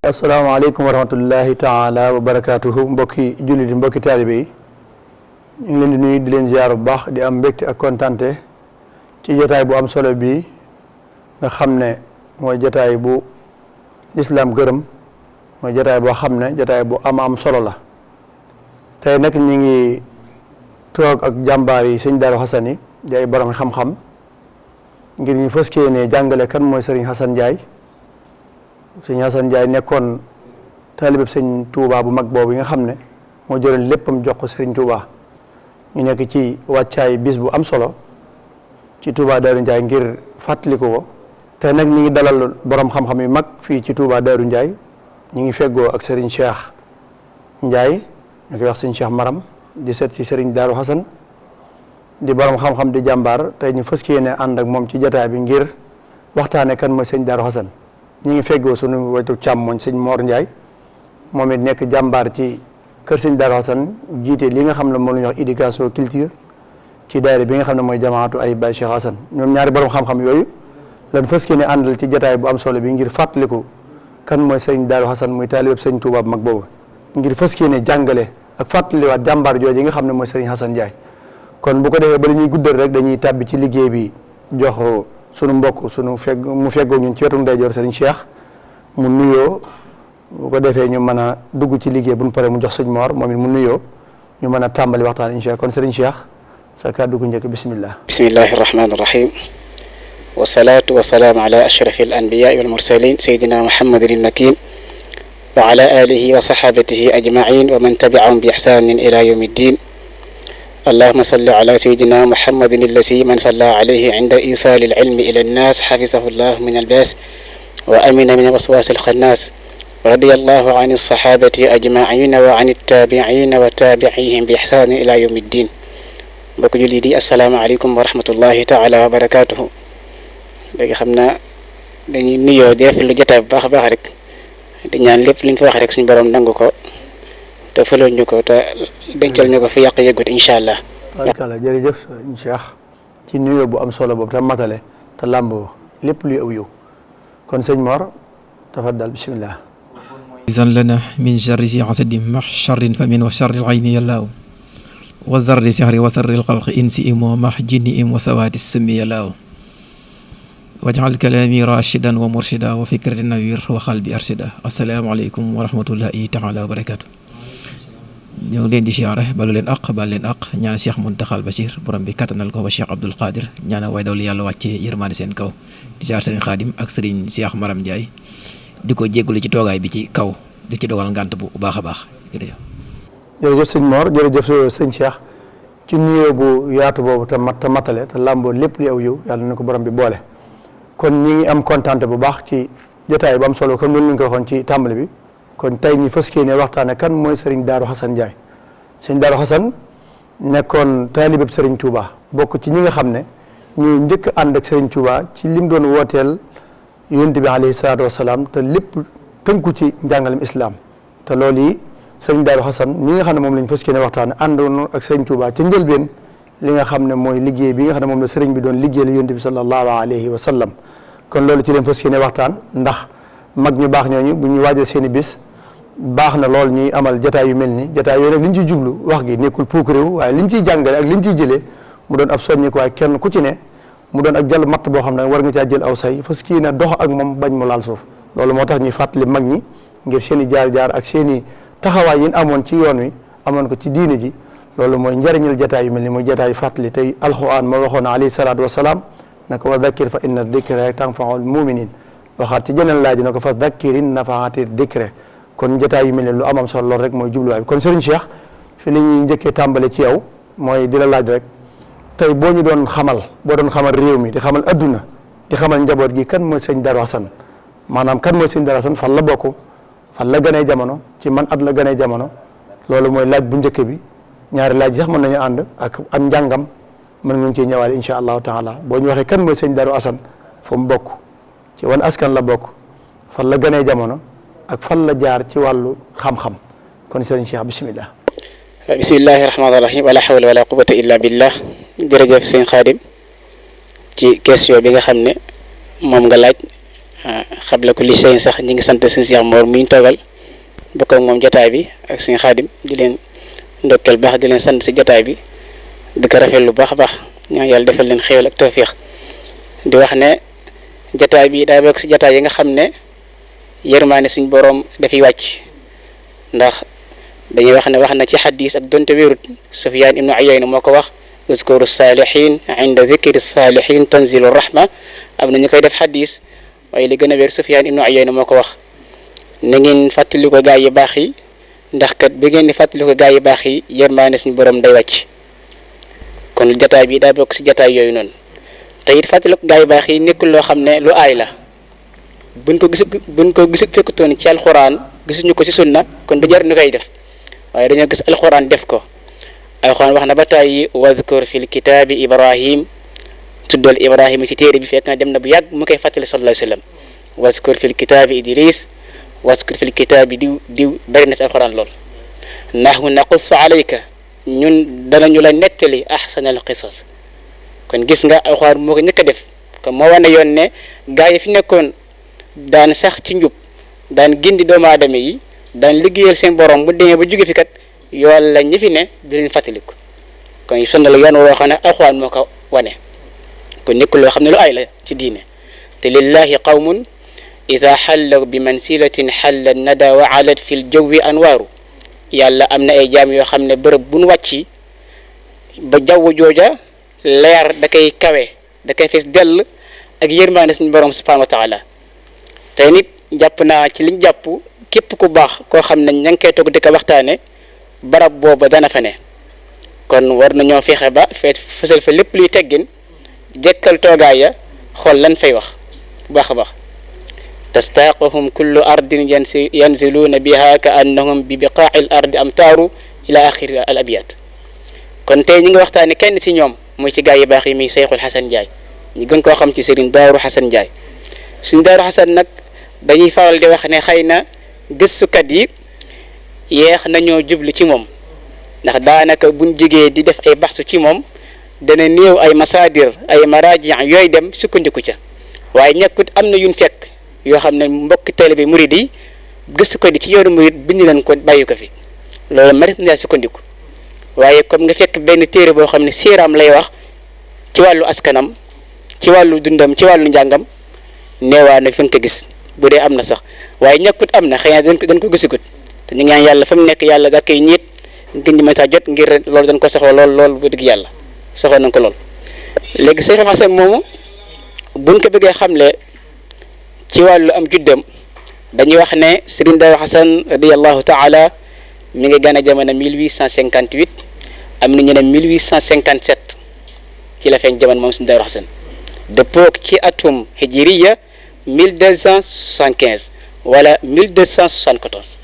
asalaamaaleykum wa rahmatullahi taala wa barakaatuhu mbokki jullit yi mbokki taalibe yi ñu ngi leen di nuyu di leen ziar bu baax di am mbégte ak kontante ci jotaay bu am solo bii nga xam ne mooy jotaay bu lislaam gërëm mooy jotaay boo xam ne jotaay bu am solo la tey nag ñi ngi toog ak jàmbaar yi sëñ Daaru Xasan yi di ay borom xam-xam ngir ñu fas yéene jàngale kan mooy sëriñ Xasan Ndiaye sëñ Xasan Ndiaye nekkoon taalibeb sëñ Touba bu mag boobu nga xam ne moo jëloon léppam jox ko sëriñ Touba ñu nekk ci wàccaay bis bu am solo ci Touba Daaru Ndiaye ngir fàttaliku ko te nag ñu ngi dalal borom xam-xam yu mag fii ci Touba Daaru Ndiaye ñu ngi feggoo ak sëriñ Cheikh Ndiaye ñu koy wax sëñ Cheikh Maram di seet si sëriñ Daaru Xasan di borom xam-xam di jàmbaar tey ñu fas yéene ànd ak moom ci jotaay bi ngir waxtaane kan mooy sëñ Daaru Xasan ñi ngi feggoo sunu wetu càmmoñ sëñ Mor Ndiaye moom it nekk jàmbaar ci kër sëñ Daaru Xasan jiite li nga xam ne moom la ñuy wax éducation culture ci daayira bi nga xam ne mooy jamaatu ay Baye Cheikh Xasan ñoom ñaari borom xam-xam yooyu lan fas yéene àndal ci jotaay bu am solo bi ngir fàttaliku kan mooy sëñ Daaru Xasan muy taalibeb sëñ Touba bu mag boobu ngir fas yéene jàngale ak fàttaliwaat jàmbaar jooju nga xam ne mooy sëriñ Xasan Ndiaye kon bu ko defee ba ñuy guddal rek dañuy tàbbi ci liggéey bi jox sunu mbokk sunu mu feggoo ñun ci wetu ndeyjoor sëriñ Cheikh mu nuyoo bu ko defee ñu mën a dugg ci liggéey bu ñu paree mu jox sëñ Mor moom it mu nuyoo ñu mën a tàmbali waxtaan incha allah kon sëriñ Cheikh sa kàddu gu njëkk bismillah. bismillahi rahmaani rahim wasalaatu wasalaamu ala ashrafi al anbiyaa wal mursalin sayyidina muhammadin al makin wa ala alihi wa sahabatihi ajmain wa man tabiahum bi ihsanin ila yawmi ddin allahuma salli ala sayidina muhammadin allasi man salla alayhi inda isali alilmi ila annas xafisahu llah min albas wa amina min waswas alxannas radi allahu an alsahabati ajmaina wa an altabiina wa tabiihim bi ihsanin ila yawmi ddin mbokk jullit yi asalaamaaleykum wa rahmatullahi taala wa barakatuhu léegi xam naa dañuy nuyoo def lu jotaay bu baax a baax rek di ñaan lépp li ñu fi wax rek suñu borom nangu ko te fëlal ñu ko te dencal ñu ko fi yàq yëgut incha allah. barkalla jërëjëf Cheikh ci nuyoo bu am solo boobu te matale te làmboo lépp luy aw yow kon sëñ Mor tafaddal bismillah. izan lana min sharri hasadin ma sharrin fa min wa sharri al-ayni yallaahu wa zarri sihri wa sarri al-xalqi insi im wa ma jinni im wa sawaati summi yallaahu waj'al kalaami rashidan wa murshida wa fikrati nawir wa qalbi arshida assalaamu aleykum wa rahmatullahi taala wa barakatu ñoo ngi leen di siyaare balu leen aq bal leen aq ñaan Cheikh Muntaxal Bachir borom bi kattanal ko ba Cheikh Abdoul Qadir ñaan way dawlu yàlla wàccee yërmaande seen kaw di siyaar sëriñ Xaadim ak sëriñ Cheikh Maram Ndiaye di ko jéggulu ci toogaay bi ci kaw di ci dogal ngànt bu baax a baax jërëjëf sëñ Mor jërëjëf sëñ Cheikh ci nuyoo bu yaatu boobu te matale te làmboo lépp li aw yow yàlla na ko borom bi boole kon ñi ngi am kontaan bu baax ci jotaay bu am solo comme ni ñu ko waxoon ci tàmbali bi kon tey ñi fas yéene waxtaane kan mooy sëriñ Daaru Xasan Ndiaye sëriñ Daaru Xasan nekkoon taalibeb sëriñ Touba bokk ci ñi nga xam ne ñu njëkk ànd ak sëriñ Touba ci lim doon wooteel yonent bi alayhi salaatu wasalaam te lépp tënku ci njàngalem islam te loolu yi sëriñ Daaru Xasan ñi nga xam ne moom lañ fas yéene waxtaane àndoon ak sëriñ Touba ca njëlbeen li nga xam ne mooy liggéey bi nga xam ne moom la sëriñ bi doon liggéeyal yonent bi sallallahu alayhi wa sallam kon loolu ci leen fas yéene waxtaan ndax mag ñu baax ñooñu bu ñu waajal seen i bis baax na lool ñuy amal jataay yu mel ni jataay yooyu nag li ñu ciy jublu wax gi nekkul puuk réew waaye li ñu ciy jàngale ak li ñu ciy jëlee mu doon ab soññi ko waaye kenn ku ci ne mu doon ak jàll matt boo xam ne war nga caa jël aw say fas kii ne dox ak moom bañ mu laal suuf loolu moo tax ñuy fàttali mag ñi ngir seen i jaar-jaar ak seen i taxawaay yi amoon ci yoon wi amoon ko ci diine ji loolu mooy njëriñal jataay yu mel ni mooy jataay fàttali tey alxuraan moo waxoon alayhi salaatu wasalaam naka wa dakkir fa inna dikra tanfaul muminin waxaat ci jeneen laaj na ko fa dakkirin nafaati dikre kon jataay yu mel ni lu amam solo loolu rek mooy jubluwaay bi kon Serigne Cheikh fi li ñuy njëkkee tàmbale ci yow mooy di la laaj rek tey boo ñu doon xamal boo doon xamal réew mi di xamal adduna di xamal njaboot gi kan mooy sëñ Daaru Xasan maanaam kan mooy sëñ Daaru Xasan fan la bokk fan la gënee jamono ci man at la gënee jamono loolu mooy laaj bu njëkk bi ñaari laaj yi sax mën nañu ànd ak am njàngam mën nga cee ñëwaale incha allahu taala boo ñu waxee kan mooy sëñ Daaru Xasan fu mu bokk ci wan askan la bokk fan la gënee jamono ak fan la jaar ci wàllu xam-xam kon sëriñ Cheikh bismillah. bismillahi rahmaani rahim wala hawla wala quwwata illa billah jërëjëf sëñ Xaadim ci question bi nga xam ne moom nga laaj xabla kulli shay sax ñi ngi sant sëñ Cheikh Mor mi ñu toogal bokk ak moom jotaay bi ak sëñ Xaadim di leen ndokkeel baax di leen sant si jotaay bi di ko rafet lu baax a baax ñaan yàlla defal leen xéewal ak tawfiix di wax ne jotaay bi daa bokk si jotaay yi nga xam ne yërmaane suñ boroom dafay wàcc ndax dañuy wax ne wax na ci xadis ak donte wérut Sufyaan ibnu Uyayna moo ko wax uzkuru saalihin inda dikri saalihin tanzilu rahma am na ñu koy def xadis waaye li gën a wér Sufyaan ibnu Uyayna moo ko wax na ngeen fàttali ko gaa yi baax yi ndax kat bi ngeen di fàttali ko gaa yi baax yi yërmaane suñu borom day wàcc kon jataay bi daa bokk si jataay yooyu noonu te it fàttali ko gaa yi baax yi nekkul loo xam ne lu aay la buñ ko gis fekkutoon ci alxuraan gisuñu ko ci sunna kon du jar ñu koy def waaye dañoo gis alxuraan def ko alxuraan wax na ba tàyyi wadkur fil kitaabi Ibrahim tuddal Ibrahima ci téere bi fekk na dem na bu yàgg mu koy fàttali sallallahu alayhi wa sallam waskur fil kitaabi Idris waskur fil kitaabi diw bari na si alxuraan lool nahnu naqussu alayka ñun danañu la nettali ahsanal qisas kon gis nga alxuraan moo ko njëkk a def kon moo wane yoon ne gaa yi fi nekkoon daan sax ci njub daan gindi doomu aadama yi daan liggéeyal seen borom bu demee ba jóge fi kat yoon la ñi fi ne di leen fàttaliku kon sonn la yoon woo xam ne alxuraan moo ko wane kon nekkul loo xam ne lu ay la ci diine te lillahi qawmun ida xallaw bi mansilatin xalla nada wa alat fil jawwi anwaaru yàlla am na ay jaam yoo xam ne bërëb bu nu wàcci ba jaww jooja leer da koy kawe da koy fees dell ak yërmaande suñu borom subhanahu wa taala tey nit jàpp naa ci liñ jàpp képp ku baax koo xam ne ña ngi koy toog di ko waxtaane barab booba dana fa ne kon war nañoo fexe ba fësal fa lépp luy teggin jekkal toogaay ya xool lan fay wax bu baax a baax tastaaquhum kullu ardin yanziluuna biha ka annahum bi biqaa'i l ardi amtaaru ila axiri al abiyat kon tey ñi ngi waxtaane kenn ci ñoom muy ci gaa yi baax yi muy Seyxul Xasan Njaay ñu gën koo xam ci Sëriñ Daaru Xasan Njaay Sëriñ Daaru Xasan nag dañuy faral di wax ne xëy na gëstukat yi yeex nañoo jublu ci moom ndax daanaka buñ jógee di def ay baxsu ci moom dana néew ay masaadir ay maraaji yooyu dem sukkandiku ca waaye ñàkkut am na yuñ fekk yoo xam ne mbokki taalibe murid yi gëstu ko di ci yoonu murid bind nañ ko bàyyi ko fi loolu marit na sukkandiku waaye comme nga fekk benn téere boo xam ne siiraam lay wax ci wàllu askanam ci wàllu dundam ci wàllu njàngam neewaa na fi nga ko gis bu dee am na sax waaye ñàkkut am na xëy na dañ ko gisugut te ñu ngi ñaan yàlla fa mu nekk yàlla da koy ñiit ngir ñu mën saa jot ngir loolu dañ ko soxla lool bu dëgg yàlla soxla nañ ko lool. léegi Seyxul Xasan moomu buñ ko bëggee xamle ci wàllu am juddam dañuy wax ne Sëriñ Daaru Xasan radiyallahu taala mi ngi gane jamono 1858 am na ñu ne 1857 ci la feeñ jamono moom Sëriñ Daaru Xasan dëppoo ci atum hijriya 1275 wala 1274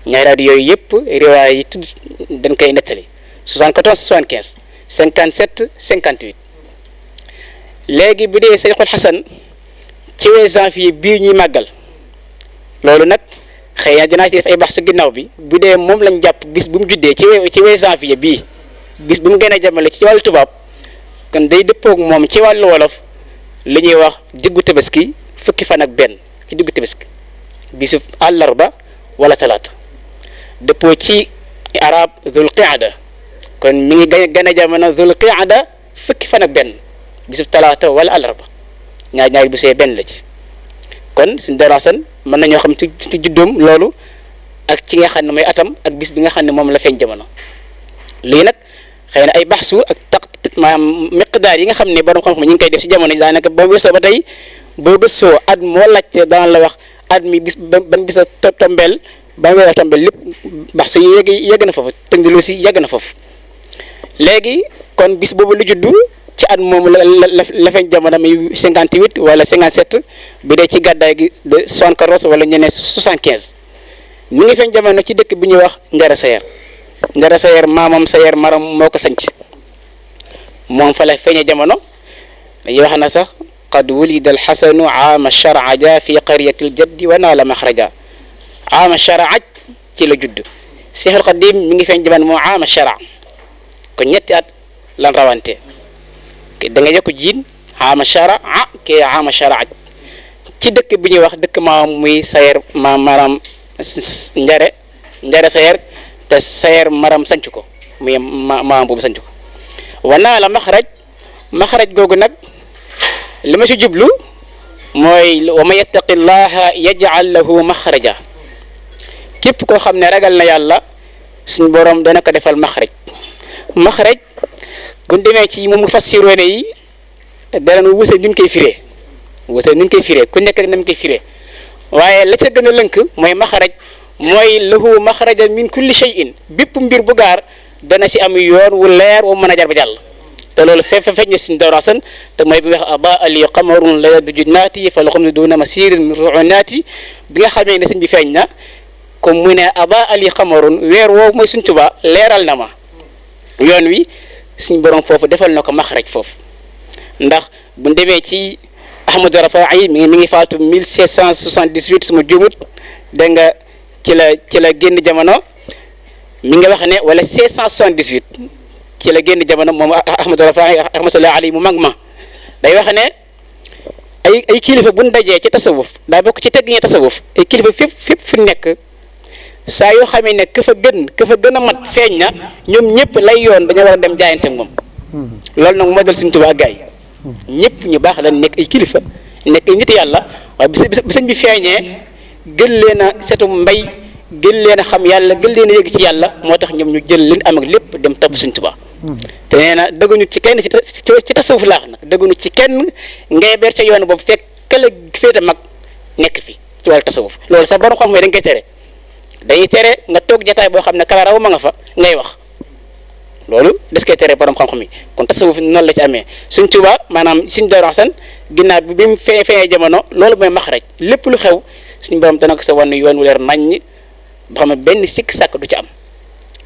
ñaari at yooyu yëpp riwaay yi tudd dañ koy nettali 74 75 57 58 léegi bu dee Seyxul Xasan ci weeru janvier bii ñuy màggal loolu nag xëy na dinaa ci def ay baax su ginnaaw bi bu dee moom lañ jàpp bis bu mu juddee ci weeru janvier bii bis bu mu gën a jàmmale ci wàllu tubaab kon day dëppoog moom ci wàllu wolof li ñuy wax diggu tabaski fukki fan ak benn ci diggu tabaski bisu àllarba wala talaata dëppoo ci arab dhul qiada kon mi ngi gën a jamono dhul qiada fukki fan ak benn bisu talaata wala àllarba ñaari bu see benn la ci kon Sëriñ Daaru Xasan mën nañoo xam ci juddoom loolu ak ci nga xam ne mooy atam ak bis bi nga xam ne moom la feeñ jamono lii nag xëy na ay baxsu ak maanaam miqdaar yi nga xam ne borom xam-xam ñu ngi koy def si jamono daanaka ba weesoo ba tey boo gëstoo at moo laajte daan la wax at mi bis ban bis a tombeel ba weer a tombeel lépp baxsu yi yegg na foofu tënk lu si yegg na foofu léegi kon bis boobu lu juddu ci at moomu la feeñ jamono mi 58 wala 57 bu dee ci gàddaay gi de 74 wala ñu ne 75 mi ngi feeñ jamono ci dëkk bi ñuy wax Njara Sayer maamam Sayer maram moo ko sanc moom fa la feeñe jamono dañuy wax na sax qad wulida alxasanu aama sharaja fi qaryati aljaddi wa naala maxraja aama sharaj ci la judd Seexul Xadim mi ngi feeñ jamono moom aama shara kon ñetti at lan rawante da nga yokk jiin aama shara ke aama sharaj ci dëkk bi ñuy wax dëkk maam muy Sayer maanaam njare Sayer te Sayer maram sanc ko muy maam boobu sanc ko wanaa la maxraj googu nag li ma si jublu mooy wa man yattaqi llaha yaj'al lahu maxraja képp koo xam ne ragal na yàlla suñu borom dana ko defal maxraj bu ñu demee ci mu fassiroone yi dara nu wute ni ñu koy firee ku nekk ak na mu koy firee waaye la ca gën a lënk mooy maxraj mooy lahu maxraja min kulli shay'in bépp mbir bu gaar dana si am yoon wu leer wu mën a jar ba jàll te loolu feeñ na suñu Daaru Asan te mooy bi wax adaa li qamarun la yaddu junnaati fa loxam ne duna masirin min ruunaati bi nga xamee ne sëñ bi feeñ na comme mu ne adaa li qamarun weer woowu mooy suñ Tuubaa leeral na ma yoon wi suñ borom foofu defal na ko maxraj foofu ndax bu demee ci Ahmadu Rafaa'i mi ngi faatu 1778 suma juumut dégg nga ci la génn jamono mi nga wax ne wala 1678 ci la génn jamono moom Ahmadu Rafaa'i rahmatullahi alayhi mu mag ma day wax ne ay kilifa bu ñu dajee ci tasawuf daa bokk ci tegg ñi tasawuf ay kilifa fépp fu nekk saa yoo xamee ne ka fa gën a mat feeñ na ñoom ñëpp lay yoon dañoo war a dem jaayante moom loolu nag moo dal Sëñ Tuubaa ak gaay ñëpp ñu baax la nekk ay kilifa nekk ay nit yàlla waaye bi sëñ bi feeñee gën leen a setu mbay gën leen a xam yàlla gën leen a yëg ci yàlla moo tax ñoom ñu jël leen am ak lépp dem topp Sëñ Tuubaa te nee na dëgguñu ci kenn ci tasawuf laax nag dëgguñu ci kenn ngay ber ca yoon boobu fekk këla féete mag nekk fi ci wàllu tasawuf loolu sax borom xam-xam dañ koy tere dañuy tere nga toog jataay boo xam ne kala raw ma nga fa ngay wax loolu des koy tere borom xam-xam yi kon tasawuf noonu la ci amee Sëñ Tuubaa maanaam Sëñ Daaru Asan ginnaaw bi mu feeñee jamono loolu mooy maxraj lépp lu xew suñu borom dana ko sa wan yoon wu leer naññ ba xam ne benn sikk sàkk du ci am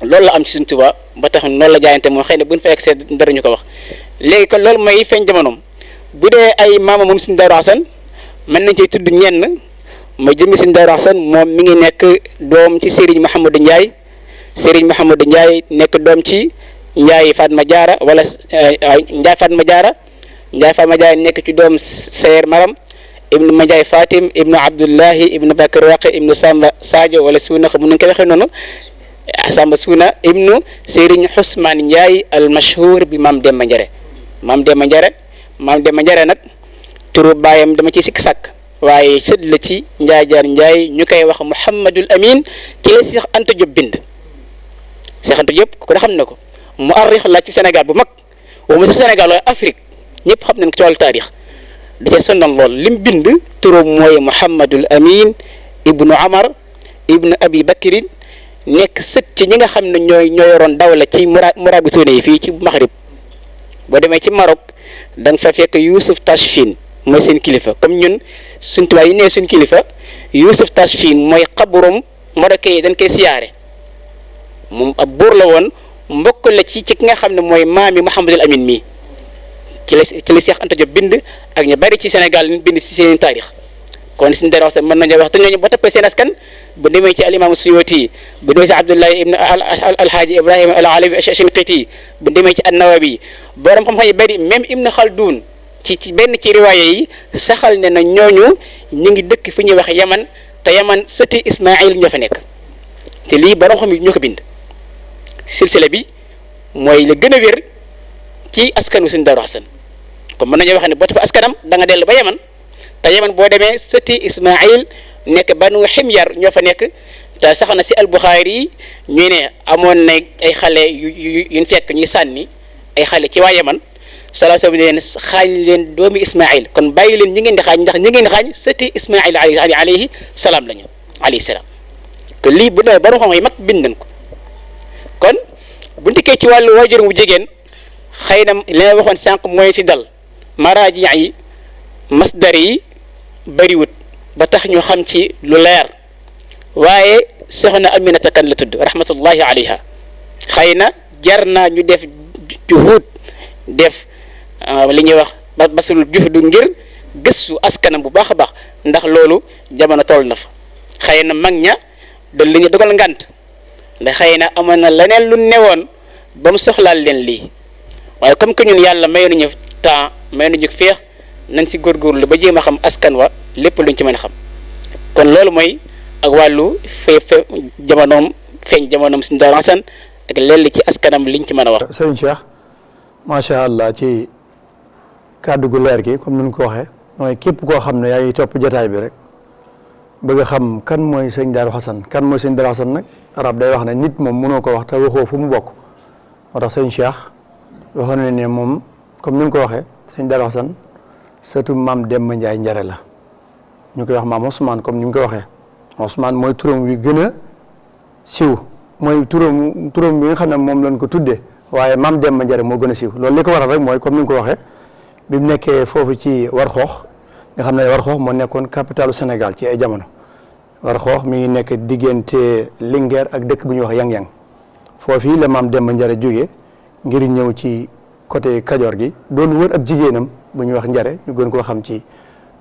loolu la am ci Sëñ Tuubaa ba tax noonu la jaayante moo xëy na bu ñu fa egg see dara ñu ko wax léegi kon loolu mooy feeñ jamonoom bu dee ay maama moom Sëñ Daaru Asan mën nañ cee tudd ñenn ma jëmmi Sëñ Daaru Asan moom mi ngi nekk doom ci Serigne Mouhamadou Ndiaye nekk doom ci Ndiaye Fatma Diarra wala Ndiaye Fatma Diarra nekk ci doom Sayer Maram ibnu Mandiaye Fatim ibnu Abdullahi ibnu Bakar Waqi ibnu Samba Sadio wala Suuna xam nu ñu koy waxee noonu Samba Suuna ibnu Serigne Ousmane Ndiaye al mashhur bi Maam Demba Njare nag turu baayam dama ci sikk sàkk waaye sët la ci Njaay Jaar Njaay ñu koy wax Mouhamadul Amin ci la Cheikh Anta Diop bind Cheikh Anta Diop ku ne xam na ko mu arrix la ci Sénégal bu mag wala mu sax Sénégal waaye Afrique ñëpp xam nañ ko ci wàllu taarix da cee sonnoon lool lim bind turam mooy Mouhamadul Amin ibnu Amar ibnu Abi Bakrin nekk sët ci ñi nga xam ne ñoo yoroon dawla ci murabitoone yi fii ci Maghrib boo demee ci Maroc da nga fa fekk Youssouf Tachfine mooy seen kilifa comme ñun suñ tubaab yi nee suñ kilifa Youssouf Tachfine mooy xaburum Marocain yi dañ koy siyaare moom ab buur la woon mbokk la ci ki nga xam ne mooy maami Mouhamadul Amin mii ci la Cheikh Anta Diop bind ak ñu bari ci Sénégal ñu bind ci seen taarix kon Sëñ Daaru Asan mën nañoo wax te ñooñu ba toppee seen askan bu demee ci al-Imam Suyuti bu demee ci Abdullahi ibn alhaaji Ibrahima al-Alawi ash-Shinqiti bu demee ci an-Nawawi borom xam-xam yi bari même Ibn Khaldun ci benn ci riwaaya yi saxal ne na ñooñu ñu ngi dëkk fi ñuy wax Yaman te Yaman sëti Ismaïl ñoo fa nekk te lii borom xam yi ñoo ko bind silsila bi mooy la gën a wér ci askanu Sëñ Daaru Asan kon mën nañoo wax ne boo toppee askanam da nga dellu ba Yaman te Yaman boo demee sëti Ismaïl nekk Banu Himyar ñoo fa nekk te sax na si al-Bukhari yi ñu ne amoon na ay xale yu fekk ñuy sànni ay xale ci waa Yaman salaa sallam leen xaañ leen doomi Ismaïl kon bàyyi leen ñi ngeen di xaañ ndax ñi ngeen di xaañ sëti Ismaïl alayhi salaam lañu alayhi salaam kon lii bu ne borom xam yi mag bind nañ ko kon bu ndikkee ci wàllu waajur bu jigéen xëy na li ma waxoon sànq mooy si dal maraaji yi masdar yi bëriwut ba tax ñu xam ci lu leer waaye soxna Aminata Kan la tudd rahmatullahi alayha xëy na jar naa ñu def juhud def li ñuy wax basul juhdu ngir gëstu askanam bu baax a baax ndax loolu jamono toll na fa xëy na mag ña doon li ñu dogal ngant ndax xëy na amoon na leneen lu newoon ba mu soxlaal leen lii waaye comme que ñun yàlla may nañu temps may nañu féex nañ si góorgóorlu ba jéem a xam askan wa lépp luñ ci mën a xam kon loolu mooy ak wàllu jamonoom Sëñ Daaru Xasan ak lenn ci askanam liñ ci mën a wax. Sëriñ Cheikh macha allah ci kàddu gu leer gi comme ni ñu ko waxee mooy képp koo xam ne yaa ngi topp jotaay bi rek bëgg a xam kan mooy Sëñ Daaru Xasan kan mooy Sëñ Daaru Xasan nag arab day wax ne nit moom mënoo ko wax te waxoo fu mu bokk moo tax Sëñ Cheikh waxoon na ne moom comme ni ñu ko waxee Sëñ Daaru Xasan sëtu maam Demba Ndiaye Njare la ñu koy wax maam Ousmane comme ni mu ko waxee Ousmane mooy turam wi gën a siw mooy turam bi nga xam ne moom lañ ko tuddee waaye maam Demba Njare moo gën a siw loolu li ko waral rek mooy comme ni nga ko waxee bi mu nekkee foofu ci Warxoox nga xam ne Warxoox moo nekkoon capitalu Sénégal ci ay jamono Warxoox mi ngi nekk diggante Linguère ak dëkk bu ñuy wax Yang-Yang foofii la maam Demba Njare jógee ngir ñëw ci côté Kajoor gi doon wër ab jigéenam bu ñuy wax Njare ñu gën koo xam ci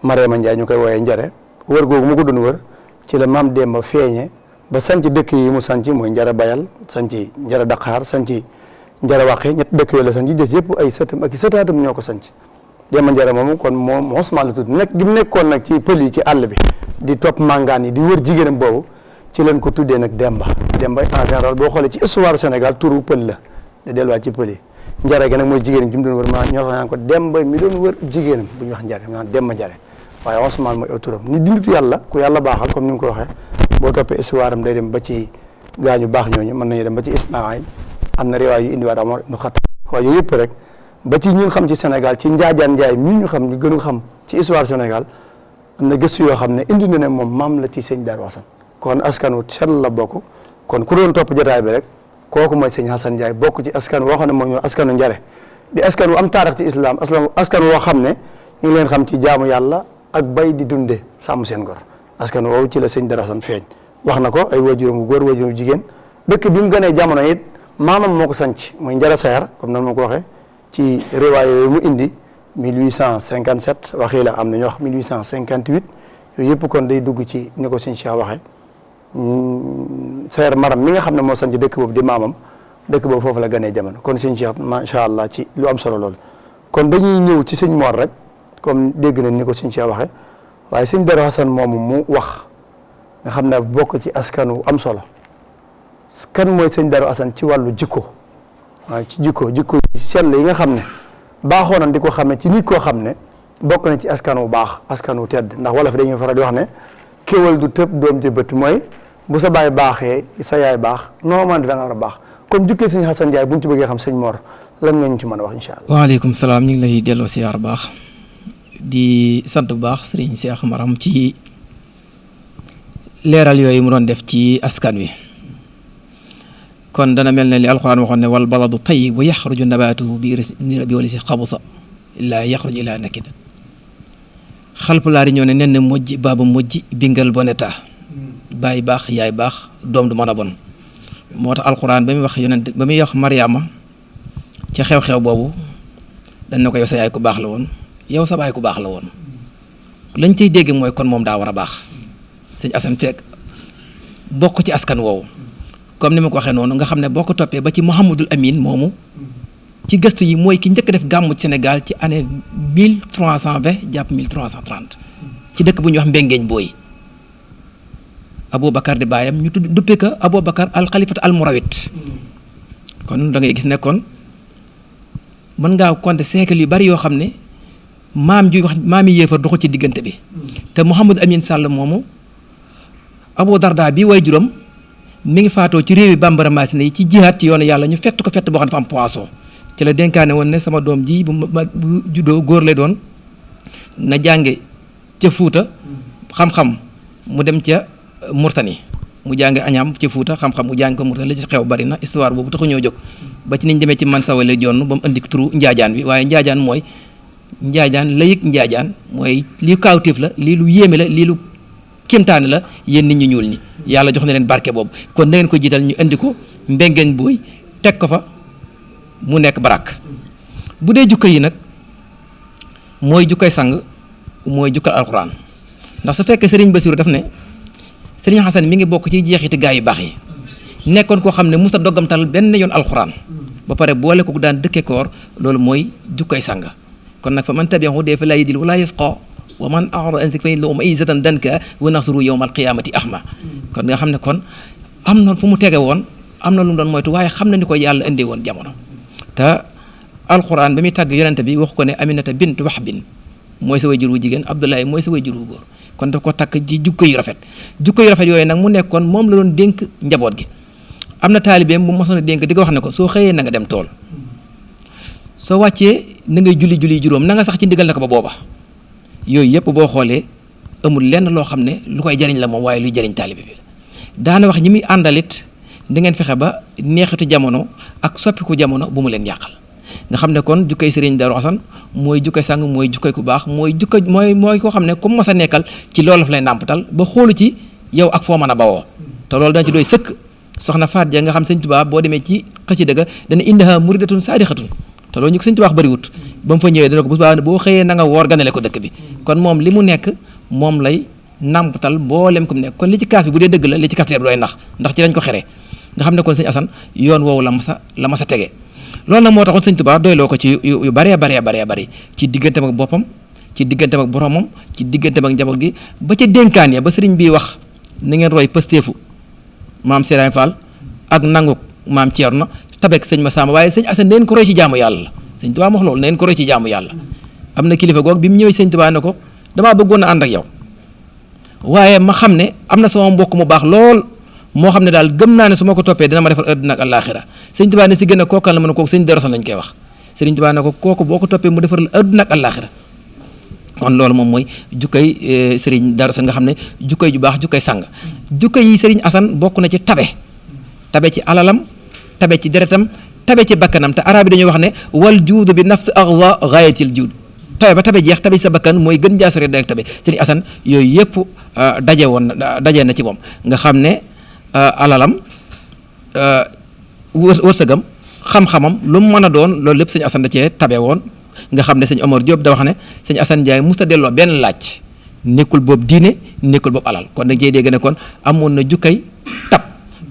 Mareema Njaay ñu koy wooyee Njare wër googu mu ko doon wër ci la maam Demba feeñe ba sanc dëkk yi mu sanc mooy Njare Bayal sanc Njare Daqaar sanc Njare Waqe ñett dëkk yooyu la sanc jës yëpp ay sëtam ak i sëtaatam ñoo ko sanc Demba Njare moomu kon moom Ousmane la tudd nekk gi mu nekkoon nag ci pël yi ci àll bi di topp màngaan yi di wër jigéenam boobu ci leen ko tuddee nag Demba en général boo xoolee ci histoire Sénégal turu pël la da delluwaat ci pël yi Njare ga nag mooy jigéenam ji mu doon wër ma ñoo naan ko Demba mi doon wër jigéenam bu ñuy wax Njare maanaam Demba Njare waaye Ousmane mooy turam ni dinditu yàlla ku yàlla baaxal comme ni nga ko waxee boo toppee histoire am day dem ba ci gaañu baax ñooñu mën nañu dem ba ci Ismaïl am na riwaay yu indiwaat Omar ibnu Xattaab waaye yooyu yëpp rek ba ci ñun xam ci Sénégal ci Njaajaan Njaay mii ñu xam ñu gën a xam ci histoire Sénégal am na gëstu yoo xam ne indi na ne moom maam la ci Sëñ Daaru Xasan kon askanu sell la bokk kon ku doon topp jotaay bi rek kooku mooy Sëñ Xasan Njaay bokk ci askan woo xam ne moom ñoo askanu Njare di askan wu am taarix ci islam askan woo xam ne ñu ngi leen xam ci jaamu yàlla ak bay di dunde sàmm seen gor askan woowu ci la Sëñ Daaru Xasan feeñ wax na ko ay waajuram bu góor waajuram bu jigéen dëkk bi mu gënee jamono it maamam moo ko sanc muy Njare Sayar comme noonu ma ko waxee ci riwaay yooyu mu indi 1857 waxii la am na ñoo wax 1858 yooyu yëpp kon day dugg ci ni ko Sëñ Cheikh waxee Sayar Maram mi nga xam ne moo sanc dëkk boobu di maamam dëkk boobu foofu la gënee jamono kon Sëñ Cheikh macha allah ci lu am solo loolu kon dañuy ñëw ci Sëñ Mor rek comme dégg nañ ni ko Sëñ Cheikh waxee waaye Sëñ Daaru Xasan moomu mu wax nga xam ne bokk ci askan wu am solo kan mooy Sëñ Daaru Xasan ci wàllu jikko waaw ci jikko sell yi nga xam ne baaxoo nañ di ko xamee ci nit koo xam ne bokk na ci askan wu baax askan wu tedd ndax wolof dañuy faral di wax ne kéwal du tëb doom ci bët mooy bu sa baay baaxee sa yaay baax normalement da nga war a baax comme jukkee Sëñ Xasan Njaay bu ñu ci bëggee xam Sëñ Mor lan nga ñu ci mën a wax incha allah. waaleykum salaam ñu ngi lay delloo siyaar baax di sant bu baax Sëriñ Cheikh Maram ci leeral yooyu mu doon def ci askan wi. kon dana mel ne li alquran waxoon ne wal baladu tayyib yaxruju nabaatuhu bi wali si xabusa illaa yaxruju illaa nakida xalpulaari ñoo ne nen mojji baaba mojji bingal boneta baay baax yaay baax doom du mën a bon moo tax alquran ba muy wax yonent ba muy wax Mariama ca xew-xew boobu dañ na ko yow sa yaay ku baax la woon yow sa baay ku baax la woon lañ cay dégg mooy kon moom daa war a baax Sëñ Asan fekk bokk ci askan woowu comme ni ma ko waxee noonu nga xam ne boo ko toppee ba ci Mouhamadul Amin moomu ci gëstu yi mooy ki njëkk def gàmmu Sénégal ci année 1320 jàpp 1330 ci dëkk bu ñuy wax Mbengeeñ Booy Aboubacar di baayam ñu tudd duppee ko Aboubacar al xalifat al murawit kon da ngay gis ne kon mën ngaa compter siècle yu bari yoo xam ne maam ji wax maam yi yéefar doxu ci diggante bi te Mouhamadou Amin Sall moomu Abou Darda bi way juróom mi ngi faatoo ci réewi bambara maasina yi ci jihaat ci yoonu yàlla ñu fett ko fett boo xam ne dafa am poisson ci la dénkaane woon ne sama doom ji bu juddoo góor lay doon na jànge ca Fuuta xam-xam mu dem ca Murtani mu jànge añaam ca Fuuta xam-xam mu jàng ko Murtani la ci xew bari na histoire boobu taxu ñoo jóg ba ci niñ demee ci man sawale jonn ba mu indi turu njaajaan bi waaye njaajaan mooy njaajaan la yëg njaajaan mooy lii kaawteef la lii lu yéeme la lii lu kéemtaane la yéen nit ñu ñuul ñi yàlla jox na leen barke boobu kon na ngeen ko jiital ñu indi ko Mbengeeñ Booy teg ko fa mu nekk barak bu dee jukka yi nag mooy jukkay sang mooy jukkal alxuraan ndax su fekkee Serigne Bassirou daf ne Serigne Xasan mi ngi bokk ci jeexiti gaa yu baax yi nekkoon koo xam ne musta doggamtal benn yoon alxuraan ba pare boole ko daan dëkke koor loolu mooy jukkay sang kon nag fa man tabi'ahu dee fa laa yadil wala yasqa wa man a'rada an zikri fa inna lahu ma'isatan danka wa nahshuruhu yawmal qiyamati ahma kon nga xam ne kon am na fu mu tege woon am na lu mu doon moytu waaye xam na ni ko yàlla indee woon jamono te alquran ba muy tàgg yonente bi wax ko ne Aminata bint Wahbin mooy sa wayjur wu jigéen Abdullahi mooy sa wayjur wu góor kon daf ko takk ci jukko yu rafet yooyu nag mu nekkoon moom la doon dénk njaboot gi am na taalibeem bu mosoon a dénk di ko wax ne ko soo xëyee na nga dem tool soo wàccee na ngay julli juróom na nga sax ci ndigal na ko ba booba yooyu yëpp boo xoolee amul lenn loo xam ne lu koy jariñ la moom waaye luy jariñ taalibe bi daana wax ñi muy àndalit da ngeen fexe ba neexitu jamono ak soppiku jamono bu mu leen yàqal nga xam ne kon jukkay Sëriñ Daaru Asan mooy jukkay sang mooy jukkay ku baax mooy koo xam ne ku mas a nekkal ci loolu la lay nàmpatal ba xoolu ci yow ak foo mën a bawoo te loolu dana ci doy sëkk soxna Faat Ja nga xam Sëñ Tuubaa boo demee ci xasida ga dana indaha muridatun saadixatun te loolu ñu ko Sëñ Tuubaa bëriwut ba mu fa ñëwee dana ko boo xëyee na nga woor ganale ko dëkk bi kon moom li mu nekk moom lay nàmpatal mboolem ku mu nekk kon li ci kaas bi bu dee dëgg la li ci cafetière bi doy ndax ci lañ ko xeree nga xam ne kon Sëñ Asan yoon woowu la masa tege loolu nag moo taxoon Sëñ Tuubaa doyloo ko ci yu baree ci digganteem ak boppam ci digganteem ak boromam ci digganteem ak njaboot gi ba ca dénkaan ya ba sëriñ bi wax na ngeen roy pësteefu maam Serigne Fall ak nangu maam Thierno tabek sëñ Massamba waaye Sëñ Asan neen ko roy ci jaamu yàlla la Sëñ Tuubaa wax loolu neen ko roy ci jaamu yàlla am na kilifa goog bi mu ñëwee Sëñ Tuubaa ne ko damaa bëggoon a ànd ak yow waaye ma xam ne am na sama mbokk mu baax lool moo xam ne daal gëm naa ne su ma ko toppee dina ma defar àddina ak àllaaxira Sëñ Tuubaa ne si gën a kookal la mën a kooku Sëñ Daaru Asan lañ koy wax Sëriñ Tuubaa ne ko kooku boo ko toppee mu defar la àddina ak àllaaxira kon loolu moom mooy jukkay Sëriñ Daaru Asan nga xam ne jukkay ju baax jukkay sang jukkay yi Sëriñ Asan bokk na ci tabe ci alalam tabe ci deretam tabe ci bakkanam te arab yi dañuy wax ne wal juudu bi nafsi axwa gaayatil juud tabe ba tabe jeex tabe ci sa bakkan mooy gën jaa sori ak tabe Sëriñ Asan yooyu yëpp daje na ci moom nga xam ne alalam wërsëgam xam-xamam lu mu mën a doon loolu lépp Sëñ Asan da cee tabe woon nga xam ne Sëñ Omar Diop da wax ne Sëñ Asan Njaay musta delloo benn laaj nekkul boobu diine nekkul boobu alal kon nag jey dégg ne kon amoon na jukkay tab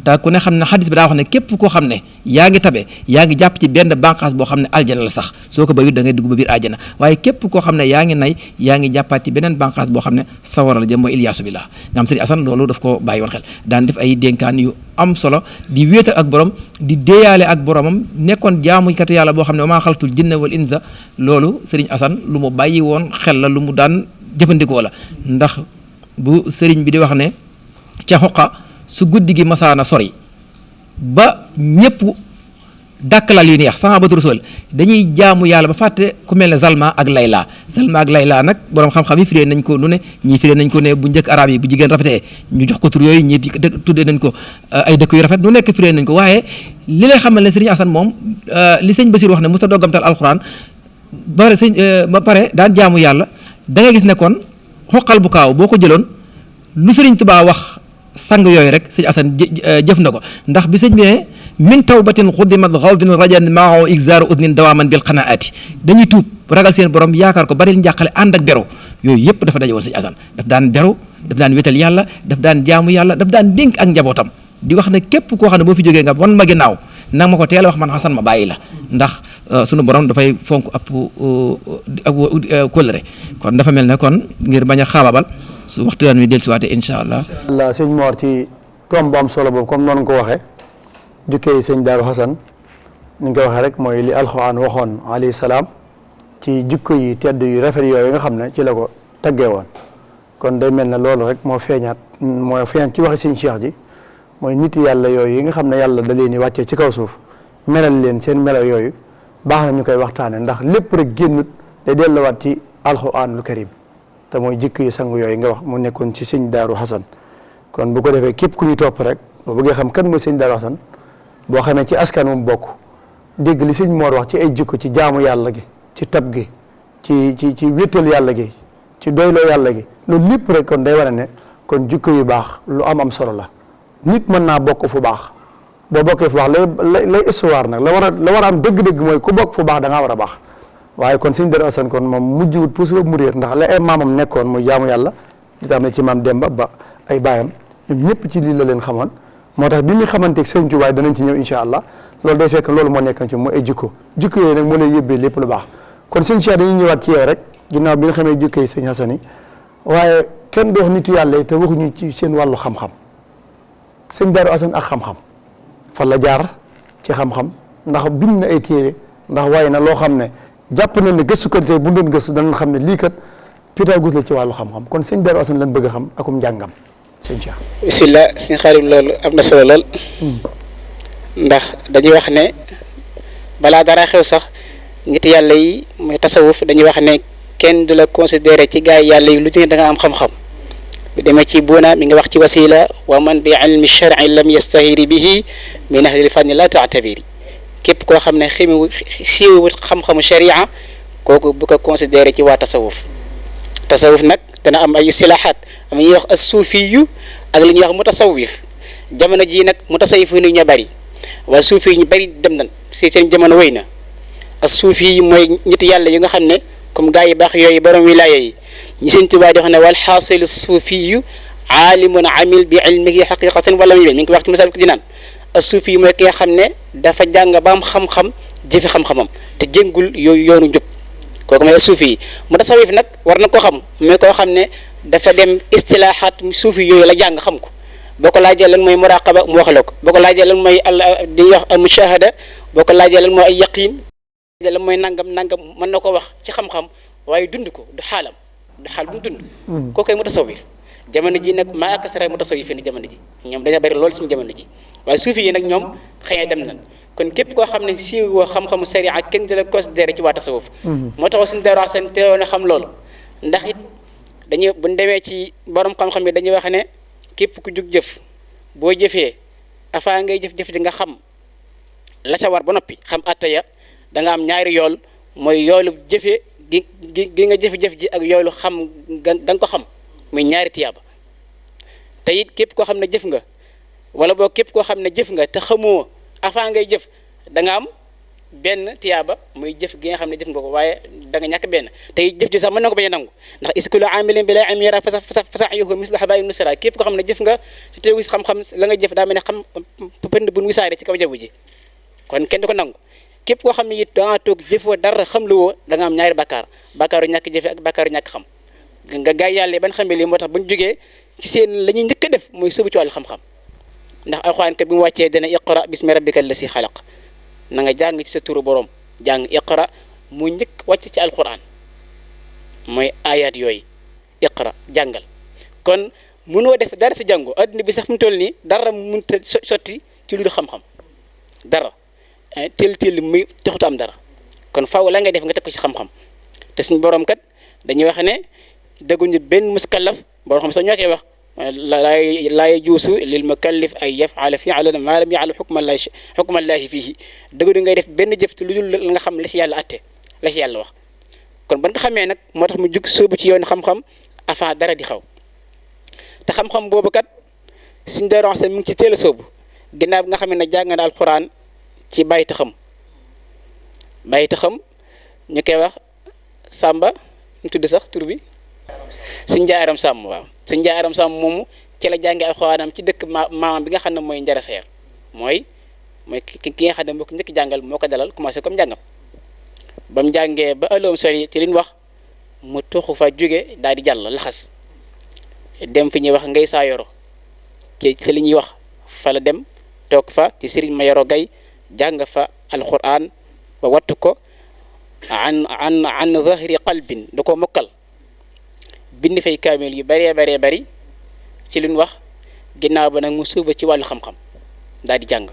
te ku ne xam ne xadis bi daa wax ne képp koo xam ne yaa ngi tabe yaa ngi jàpp ci benn bànqaas boo xam ne aljana la sax soo ko bayut da ngay dugg ba biir aljana waaye képp koo xam ne yaa ngi nay yaa ngi jàppaat ci beneen bànqaas boo xam ne sawara la jëm mooy Ilyaasu billah nga xam Sëriñ Asan loolu daf ko bàyyi woon xel daan def ay dénkaan yu am solo di wéetal ak borom di déeyaale ak boromam nekkoon jaamukat yàlla boo xam ne wa maa xalaqtul jinna wal insa loolu Sëriñ Asan lu mu bàyyi woon xel la lu mu daan jëfandikoo la ndax bu sëriñ bi di wax ne ca xoqa su guddi gi masaana sori ba ñëpp dàkkalal yu neex sahabatu rasul dañuy jaamu yàlla ba fàtte ku mel ne Zalma ak Layla nag borom xam-xam yi firee nañ ko nu ne ñii firee nañ ko ne bu njëkk arab yi bu jigéen rafetee ñu jox ko tur yooyu ñii tuddee nañ ko ay dëkk yu rafet nu nekk firee nañ ko waaye li lay xamal ne Sëriñ Asan moom li sëñ Basiir wax ne musta doggamtal alxuraan ba pare daan jaamu yàlla da nga gis ne kon xoqal bu kaaw boo ko jëloon lu Sëriñ Tuubaa wax sang yooyu rek Sëñ Asan jëf na ko ndax bi sëñ bi ne min tawbatin xuddimat xawfin rajan maahu exaru udnin dawaaman bil qanaati dañuy tuub ragal seen borom yaakaar ko bari njàqale ànd ak beru yooyu yëpp dafa daje woon Sëñ Asan daf daan beru daf daan wétal yàlla daf daan jaamu yàlla daf daan dénk ak njabootam di wax ne képp koo xam ne boo fi jógee nga wan ma ginnaaw nag ma ko teel a wax man Xasan ma bàyyi la ndax sunu borom dafay fonk ab kóllëre kon dafa mel ne kon ngir bañ a xaababal su waxtaan wi dellusiwaatee incha allah. sëñ Mor ci tomb bu am solo boobu comme noonu ko waxee jukkee sëñ Daaru Xasan ni nga ko waxee rek mooy li alxuraan waxoon alayhi salaam ci jukko yi tedd yu rafet yooyu nga xam ne ci la ko taggee woon kon day mel ne loolu rek moo feeñaat ci waxi sëñ Cheikh ji mooy nit yàlla yooyu yi nga xam ne yàlla da leen di wàccee ci kaw suuf melal leen seen melo yooyu baax na ñu koy waxtaane ndax lépp rek génnut day delluwaat ci alxuraanul karim te mooy jikko yu sang yooyu nga wax mu nekkoon ci sëñ Daaru Xasan kon bu ko defee képp ku ñuy topp rek boo bëggee xam kan mooy sëñ Daaru Xasan boo xamee ci askan mu bokk dégg li sëñ Mor wax ci ay jikko ci jaamu yàlla gi ci tab gi ci wéttal yàlla gi ci doyloo yàlla gi loolu lépp rek kon day war a ne kon jikko yu baax lu am solo la nit mën naa bokk fu baax boo bokkee fu baax lay histoire nag la war a am dëgg-dëgg mooy ku bokk fu baax da ngaa war a baax waaye kon sëñ Daaru Asan kon moom mujjiwut puus ba mu réer ndax la ay maamam nekkoon muy jaamu yàlla li tax ne ci maam Demba ba ay baayam ñoom ñëpp ci lii la leen xamoon moo tax bi muy xamanteeg sëñ Tuubaa danañ ci ñëw incha allah loolu day fekk loolu moo nekkoon ci mooy ay jikko yooyu nag moo lay yóbbee lépp lu baax kon sëñ Cheikh dañuy ñëwaat ci yow rek ginnaaw bi nga xamee jukkee sëñ Hassane yi waaye kenn du wax nitu yàlla yi te waxuñu ci seen wàllu xam-xam sëñ Darou Assane ak xam-xam fan la jaar ci xam-xam ndax bind na ay téere ndax waaye na loo xam ne jàpp nañ ne gëstukat tey bu doon gëstu danañ xam ne lii kat Pythagore la ci wàllu xam-xam kon sëñ Darou Assane lan bëgg a xam akum njàngam sëñ Cheikh. bisimilah sëñ Xaadim loolu am na solo lool. ndax dañuy wax ne balaa dara xew sax nit yàlla yi mooy tasawuf dañuy wax ne kenn du la considéré ci gaa yi yàlla yi lu ci ne da nga am xam-xam. bi demee ci buuna mi nga wax ci wasila wa man bi ilmi shar'i lam yastahiri bihi min ahlil fanni la ta'tabiri képp koo xam ne siiwut xam-xamu sharia kooku bu ko considéré ci waa tasawuf nag dana am ay istilahaat am ñuy wax as-suufiyu ak li ñuy wax mutasawwif jamono jii nag mutasawwifu ni ñu bari waaye suufi yi ñu bari dem nañ seen jamono wéy na as-suufi yi mooy nit yàlla yi nga xam ne comme gaa yi baax yooyu borom wilaaya yi ñi Sëñ Tuubaa di wax ne wal xaasilu suufiyu aalimun amil bi ilmihi xaqiqatan wala mi ngi ko wax ci Masaalikul Jinaan as-suufi yi mooy ki nga xam ne dafa jàng ba am xam-xam jëfi xam-xamam te jéngul yooyu yoonu njub kooku mooy as-suufi yi mutasawwif nag war na ko xam mooy koo xam ne dafa dem istilaaxaat suufi yooyu la jàng xam ko boo ko laajee lan mooy muraqaba mu wax la ko boo ko laajee lan mooy di wax al mushahada boo ko laajee lan mooy ay yaqin lan mooy nangam mën na ko wax ci xam-xam waaye dund ko du xaalam du xaal bu mu dund koo koy mutasawwif jamono ji nag maa akasara mutasawwif ni jamono ji ñoom dañoo bari lool suñu jamono ji waaye suufi yi nag ñoom xëy na dem nañ kon képp koo xam ne si woo xam-xamu sariya kenn di la considéré ci waa tasawuf moo tax suñu Darou Assane teewoon a xam loolu ndax it dañuy buñ demee ci borom xam-xam yi dañuy wax ne képp ku jug jëf boo jëfee afaa ngay jëf-jëf di nga xam la ca war ba noppi xam attaya da nga am ñaari yool mooy yoolu jëfee gi nga jëf-jëf ji ak yoolu xam da nga ko xam muy ñaari tiyaaba te it képp koo xam ne jëf nga wala boo képp koo xam ne jëf nga te xamoo afaa ngay jëf da nga am benn tiyaaba muy jëf gi nga xam ne jëf nga ko waaye da nga ñàkk benn tey jëf ji sax mën na ko bañ a nangu ndax iskulu amilin bi laa am yara fasaxyuhu misla habaa'in nusra képp koo xam ne jëf nga te teewu xam-xam la nga jëf daa mel ne xam pënd bu wisaare ci kaw jaww ji kon kenn du ko nangu képp koo xam ne it dangaa toog jëfoo dara xam lu woo da nga am ñaari bakkaaru ñàkk jëfe ak bakkaaru ñàkk xam nga gaay yàlla ban xamee lii moo tax bañ jógee ci seen la ñuy njëkk a def mooy sóobu ci wàllu xam-xam ndax alxuraan kat bi mu wàccee dana iqra bismi rabbika allasi xalaq na nga jàng ci sa turu borom jàng iqra mu njëkk wàcc ci alxuraan mooy ayat yooyu iqra jàngal kon mënoo def dara sa jàngo adduna bi sax mu toll nii dara mënut a sotti ci lu dul xam-xam dara teel muy taxutu am dara kon faaw la ngay def nga teg ko ci xam-xam te suñu borom kat dañuy wax ne dëgguñu benn muskallaf borom xam sax ñoo koy wax laa yajuusu lil mukallif ay yafala fi'lan maa lam ya'lam xukmallaahi fiihi dëgg ngay def benn jëf lu dul la nga xam la si yàlla atte la si yàlla wax kon ba nga xamee nag moo tax mu jug sóobu ci yoon xam-xam avant dara di xaw te xam-xam boobu kat suñu Darou Assane mu ngi ci teel a sóobu ginnaaw bi nga xam ne jàng na alquran ci bàyyi taxam ñu koy wax Samba ñu tudd sax tur bi Sëñ Jaaram Sàmm waaw Sëñ Jaaram Sàmm moomu ci la jàngee alxuraanam ci dëkk maamam bi nga xam ne mooy Njara Seer mooy ki nga xam ne moo ko njëkk jàngal moo ko dalal commencé comme njàngam ba mu jàngee ba ëllëg sori ci li ñu wax mu tuxu fa jóge daal di jàll laxas dem fi ñuy wax ngay saa yoro ci li ñuy wax fa la dem toog fa ci Sëriñ ma yoro gay jàng fa alxuraan ba wattu ko an zahiri qalbin da ko mokkal bind fay kaamil yu bëree bëri ci li ñu wax ginnaaw ba nag mu suuba ci wàllu xam-xam daal di jàng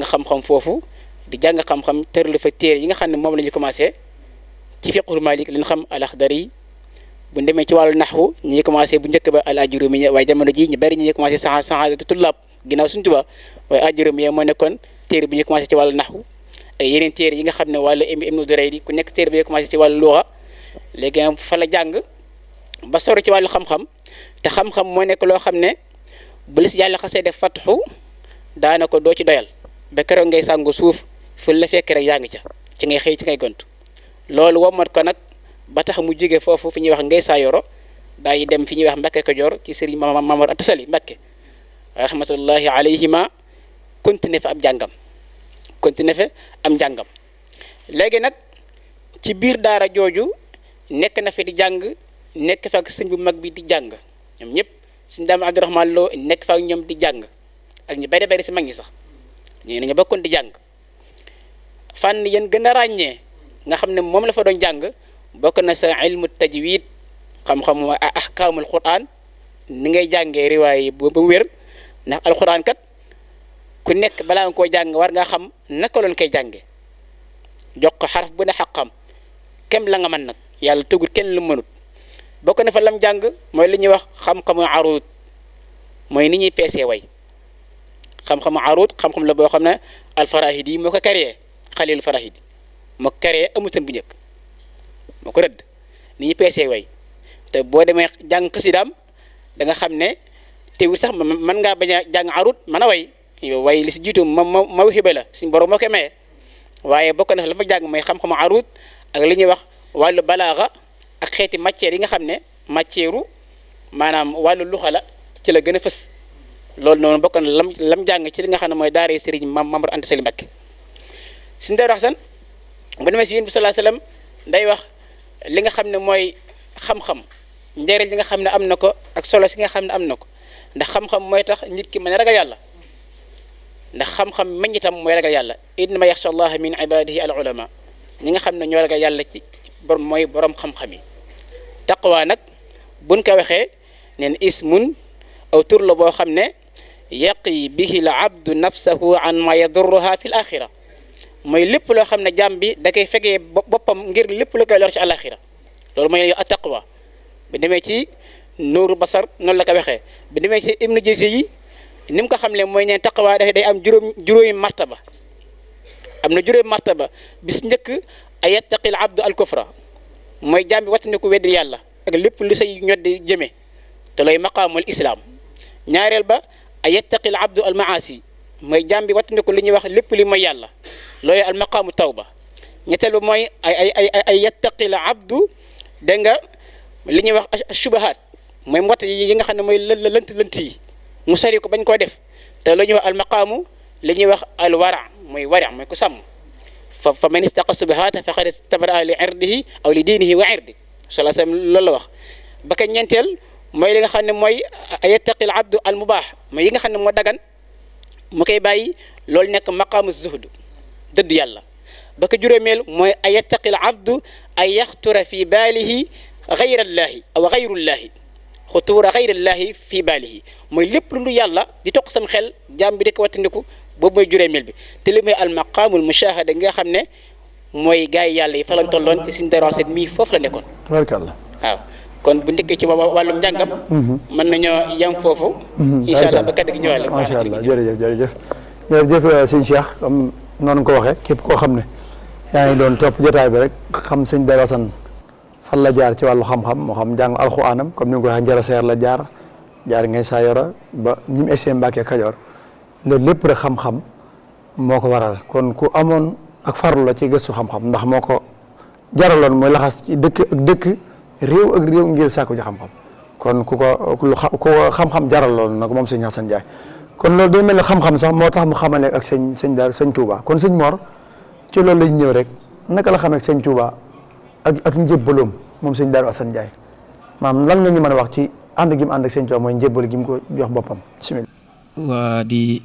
xam-xam foofu di jàng xam-xam tërlu fa téere yi nga xam ne moom la ñu commencé ci fiqhul malik li ñu xam al-Axdari bu demee ci wàllu naxwu ñi commencé bu njëkk ba al-Ajurumi waaye jamono ji ñu bëri ñi commencé saadatu tullaab ginnaaw suñu Tuubaa waaye Ajurumi moo nekkoon téere bi ñu commencé ci wàllu naxwu yeneen téere yi nga xam ne wàllu Ibnu Duraydi ku nekk téere bi ñu commencé ci wàllu luxa léegi fa la jàng ba sori ci wàllu xam-xam te xam-xam moo nekk loo xam ne bu la si yàlla xasee def fatxu daana ko doo ci doyal ba keroog ngay sàngu suuf fu la fekk rek yaa ngi ca ci ngay xëy ci ngay gont loolu womat ko nag ba tax mu jóge foofu fi ñuy wax ngay saa yoro daay dem fi ñuy wax Mbàkke Kajoor ci sëriñ Mamor Anta Sali Mbàkke rahmatullahi alayhima continué fa am njàngam léegi nag ci biir daara jooju nekk na fi di jàng nekk fa ak sëñ bu mag bi di jàng ñoom ñëpp sëñ Daam Abdourahmane Lo nekk fa ak ñoom di jàng ak ñu bari bari si mag ñi sax ñu ne ñu bokkoon di jàng fànn yéen gën a ràññee nga xam ne moom la fa doon jàng bokk na sa ilmu tajwid xam-xam ahkaamul quran ni ngay jàngee riwaay yi ba mu wér ndax alquran kat ku nekk balaa nga koo jàng war nga xam naka loon koy jàngee jox ko xaraf bu ne xaqam kem la nga mën nag yàlla tëggut kenn lu mënut bokk na fa lam jàng mooy li ñuy wax xam-xamu aruud mooy ni ñuy peesee way xam-xamu aruud xam-xam la boo xam ne alfarahidi moo ko créé xalil farahidi moo ko créé amutoon bu njëkk moo ko rëdd ni ñuy peesee way te boo demee jàng xasidaam da nga xam ne teewul sax mën ngaa bañ a jàng aruud mën a way yow way li si jiitu mawhiba la suñu borom moo koy maye waaye bokk na la fa jàng mooy xam-xamu aruud ak li ñuy wax wàllu balaaxa ak xeeti matière yi nga xam ne matière maanaam wàllu luxa la ci la gën a fës loolu noonu bokk na lam jàng ci li nga xam ne mooy daara Sëriñ Mamadou Anta Sali Mbacké suñu Daaru Xasan bu demee si yéen bi sallallahu alayhi wasallam day wax li nga xam ne mooy xam-xam njëriñ li nga xam ne am na ko ak solo si nga xam ne am na ko ndax xam-xam mooy tax nit ki mën a ragal yàlla ndax xam-xam meññitam mooy ragal yàlla innama yaxsha allaha min ibadihi al ulama ñi nga xam ne ñoo ragal yàlla ci borom mooy borom xam-xam yi taqwa nag buñ ko waxee neen ismun aw tur la boo xam ne yaqi bihi al abdu nafsahu an ma yadurruha fi l axira mooy lépp loo xam ne jàmm bi da koy fegee boppam ngir lépp lu koy lor ci alaxira loolu mooy a taqwa bi demee ci nuuru basar noonu la ko waxee bi demee ci ibnu jisi yi ni mu ko xam ne mooy ne taqwa dafay day am juróomi martaba am na juróomi martaba bis njëkk ay yattaqil abdu al kufra mooy jaam bi wattandiku weddi yàlla ak lépp lu say ñoddi jëme te looy maqaamul islam ñaareel ba ay yattaqil abdu al maasi mooy jaam bi wattandiku li ñuy wax lépp li mooy yàlla looy al maqaamu tawba ñetteel ba mooy ay yattaqil abdu dégg nga li ñuy wax shubahaat mooy mbott yi nga xam ne mooy lënt yi mu sori ko bañ koo def te lu ñuy wax al maqaamu li ñuy wax al wara mooy mooy ku sàmm fa man istaqa subahaata faqad istabraa li irdihi aw li diinihi wa irdi sallallahu alayhi wasallam loolu la wax ba ka ñeenteel mooy li nga xam ne mooy yattaqil abdu al mubaax mooy yi nga xam ne moo dagan mu koy bàyyi loolu nekk maqaamu zuhd dëdd yàlla ba ka juróomeel mooy ay yattaqil abdu ay yaxtura fi baalihi gayrallaahi aw gayrullaahi xutuura gayrallaahi fi baalihi mooy lépp lu yàlla di toq sam xel jaam bi di ko wattandiku boobu mooy juróomeel bi te li mooy al maqaamul mushahada nga xam ne mooy gars yi yàlla yi fa lañ tolloon te suñu daraset mii foofu la nekkoon. tabaarkalla waaw kon bu njëkkee ci wàllum njàngam. mën nañoo yem foofu. incha allah ba kaddu gi ñëwaale. macha allah jërëjëf sëñ Cheikh comme noonu ko waxee képp koo xam ne yaa ngi doon topp jotaay bi rek xam sëñ Darou Assane fan la jaar ci wàllu xam-xam moo xam njàng alxuraanam comme ni nga ko waxee Njara Seer la jaar ngay saa yoro ba ñi mu essayé Mbàkke Kajoor loolu lépp rek xam-xam moo ko waral kon ku amoon ak farlu la ci gëstu xam-xam ndax moo ko jaraloon mooy laxas ci dëkk ak dëkk réew ak réew ngir sàkku ji xam-xam kon ku ko xam-xam jaraloon na ko moom sëñ Hassane Ndiaye kon loolu day mel ne xam-xam sax moo tax mu xamale ak sëñ Touba kon sëñ Mor ci loolu lañ ñëw rek naka la xamee ak sëñ Touba ak njëbbaloom moom sëñ Darou Assane Ndiaye maam lan nga ñu mën a wax ci ànd gi mu ànd ak sëñ Touba mooy njëbbal gi mu ko jox boppam bismillah. waa di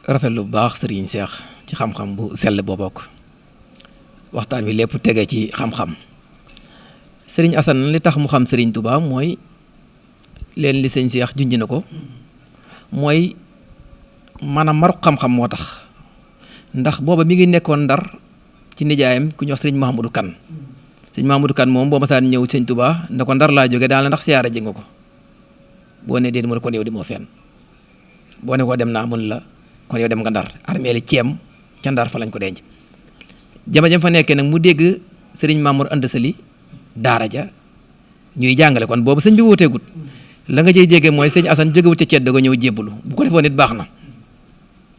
rafetlu bu baax Serigne Cheikh ci xam-xam bu sell boo bokk waxtaan wi lépp tege ci xam-xam Serigne Assane li tax mu xam Serigne Touba mooy leen li sëñ Cheikh junj na ko mooy maanaam maru xam-xam moo tax ndax booba mi ngi nekkoon Ndar ci nijaayam ku ñuy wax Serigne Mahamadou Kane Serigne Mahamadou Kane moom boo masaan ñëw sëñ Touba ne ko Ndar laa jógee daal la ndax siyaara ji nga ko boo ne déedéet mu ne kon yow di moo fenn boo ne ko dem naa mun la kon yow dem nga Ndar armée li ceem ca Ndar fa lañ ko denc jama-jam fa nekkee nag mu dégg Serigne Mamour Anta Sali daara ja ñuy jàngale kon boobu sëñ bi wooteegut la nga cey jégee mooy sëñ Assane jógewut ca ceet da nga ñëw jébbalu bu ko defoon nit baax na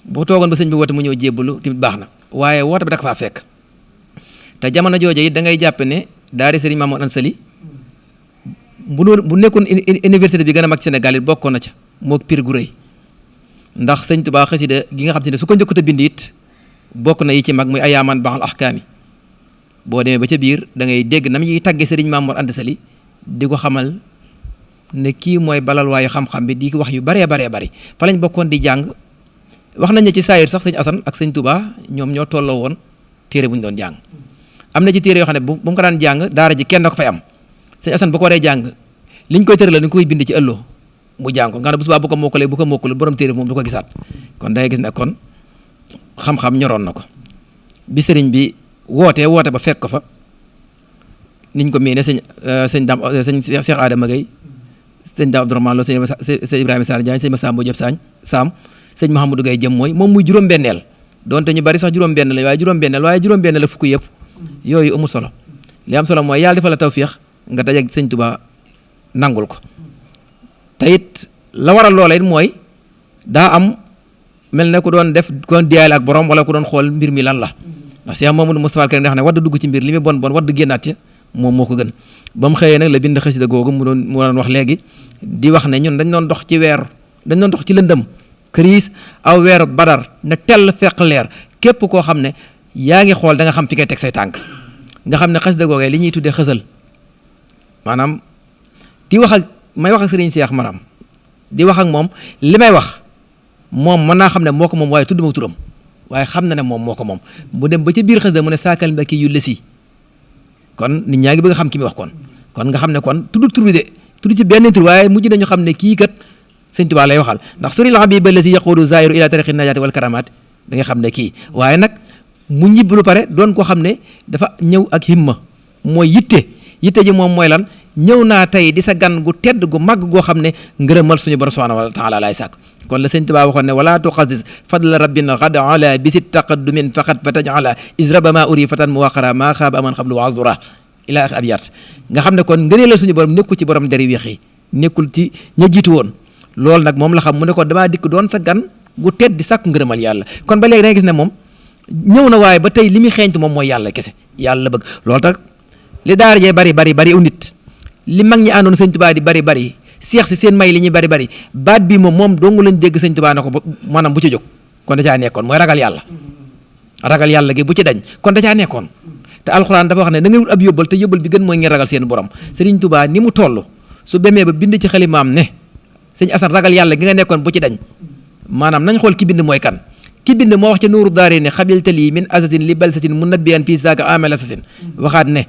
bu toogoon ba sëñ bi woote mu ñëw jébbalu tamit baax na waaye woote bi da ko faa fekk te jamono jooju it da ngay jàpp ne daari Serigne Mamour Anta Sali bu nekkoon université bi gën a mag Sénégal it bokkoon na ca moo pir gu rëy ndax sëñ Touba xasida gi nga xam te ne su ko njëkkut a bind it bokk na yi ci mag muy ayaaman baaxal ahkaami boo demee ba ca biir da ngay dégg nam ñuy tàggee sëriñ Maam Mor Anta Sali di ko xamal ne kii mooy balal waayu xam-xam bi di wax yu baree bari fa lañ bokkoon di jàng wax nañ ne ci saayir sax sëñ Assane ak sëñ Touba ñoom ñoo tolloo woon téere bu ñu doon jàng am na ci téere yoo xam ne bu mu ko daan jàng daara ji kenn da ko fay am sëñ Assane bu ko waree jàng liñ koy tëral dañ koy bind ci ëlloo mu jàng ko nga ne bu subaa bu ko mokkalee borom téere moom du ko gisaat kon day gis ne kon xam-xam ñoroon na ko bi sëriñ bi woote ba fekk ko fa niñ ko miine sëñ Cheikh Adama Gueye sëñ Dame Abdourahmane Lo sëñ Ibrahima Sarr Ndiaye sëñ Massamba Diop Sam sëñ Mouhamadou Gueye jëm mooy moom muy juróom-benneel donte ñu bari sax juróom-benn la waaye juróom-benn la fukk yëpp yooyu amul solo li am solo mooy yàlla defal la tawfiix nga dajeeg sëñ Touba nangul ko te it la waral loola it mooy daa am mel ne ku doon diyaale ak borom wala ku doon xool mbir mi lan la ndax Cheikh Mamadou Moustapha Al Karim nga xam ne wadd dugg ci mbir li muy bon wadd génnaat ca moom moo ko gën ba mu xëyee nag la bind xasida googu mu doon wax léegi di wax ne ñun dañ doon dox ci lëndëm këriis aw weeru badar ne tell fekk leer képp koo xam ne yaa ngi xool da nga xam fi ngay teg say tànk nga xam ne xasida googee li ñuy tuddee xësal maanaam may wax ak sëriñ Cheikh Maram di wax ak moom li may wax moom mën naa xam ne moo ko moom waaye tudd ma turam waaye xam na ne moom moo ko moom bu dem ba ci biir xasida mu ne saakal mbakki yu lësi kon nit ñaa ngi bëgg a xam ki mi wax kon nga xam ne kon tudd tur bi de tudd ci benn tur waaye mujj nañu xam ne kii kat sëñ Tuubaa lay waxal ndax suri la bi ba lësi yaquudu zairu ila tariqi najaati wal karamaat da nga xam ne kii waaye nag mu ñibbi lu pare doon koo xam ne dafa ñëw ak himma mooy yitte ji moom mooy lan ñëw naa tey di sa gan gu tedd gu màgg goo xam ne ngërëmal suñu borom subhanahu wa taala laay sàkk kon la sëñ Tuubaa waxoon ne wala tuxasis fadla rabbin xad ala bisit taqaddumin faqat fa tajala israba ma uri fatan mu waqara maa xaaba aman xablu waazura ila ak abiyat nga xam ne kon ngëneel la suñu borom nekkul ci borom deri weex yi nekkul ci ña jiitu woon loolu nag moom la xam mu ne ko damaa dikk doon sa gan gu tedd di sàkku ngërëmal yàlla kon ba léegi da nga gis ne moom ñëw na waaye ba tey li muy xeeñtu moom mooy yàlla kese yàlla bëgg loolu tax li daara jee bari aw nit li mag ñi àndoon sëñ Tuubaa di bari seex si seen may li ñuy bari baat bi moom dongu lañ dégg sëñ Tuubaa na ko maanaam bu ci jóg kon da caa nekkoon mooy ragal yàlla gi bu ci dañ kon da caa nekkoon te alxuraan dafa wax ne da ngay wut ab yóbbal te yóbbal bi gën mooy ngeen ragal seen borom sëriñ Tuubaa ni mu toll su demee ba bind ci xalimaam ne sëñ Asan ragal yàlla gi nga nekkoon bu ci dañ maanaam nañ xool ki bind mooy kan ki bind moo wax ca nuuru daare ne xabiltali min asasin li balsatin munabbiyan fii saaka amal asasin waxaat ne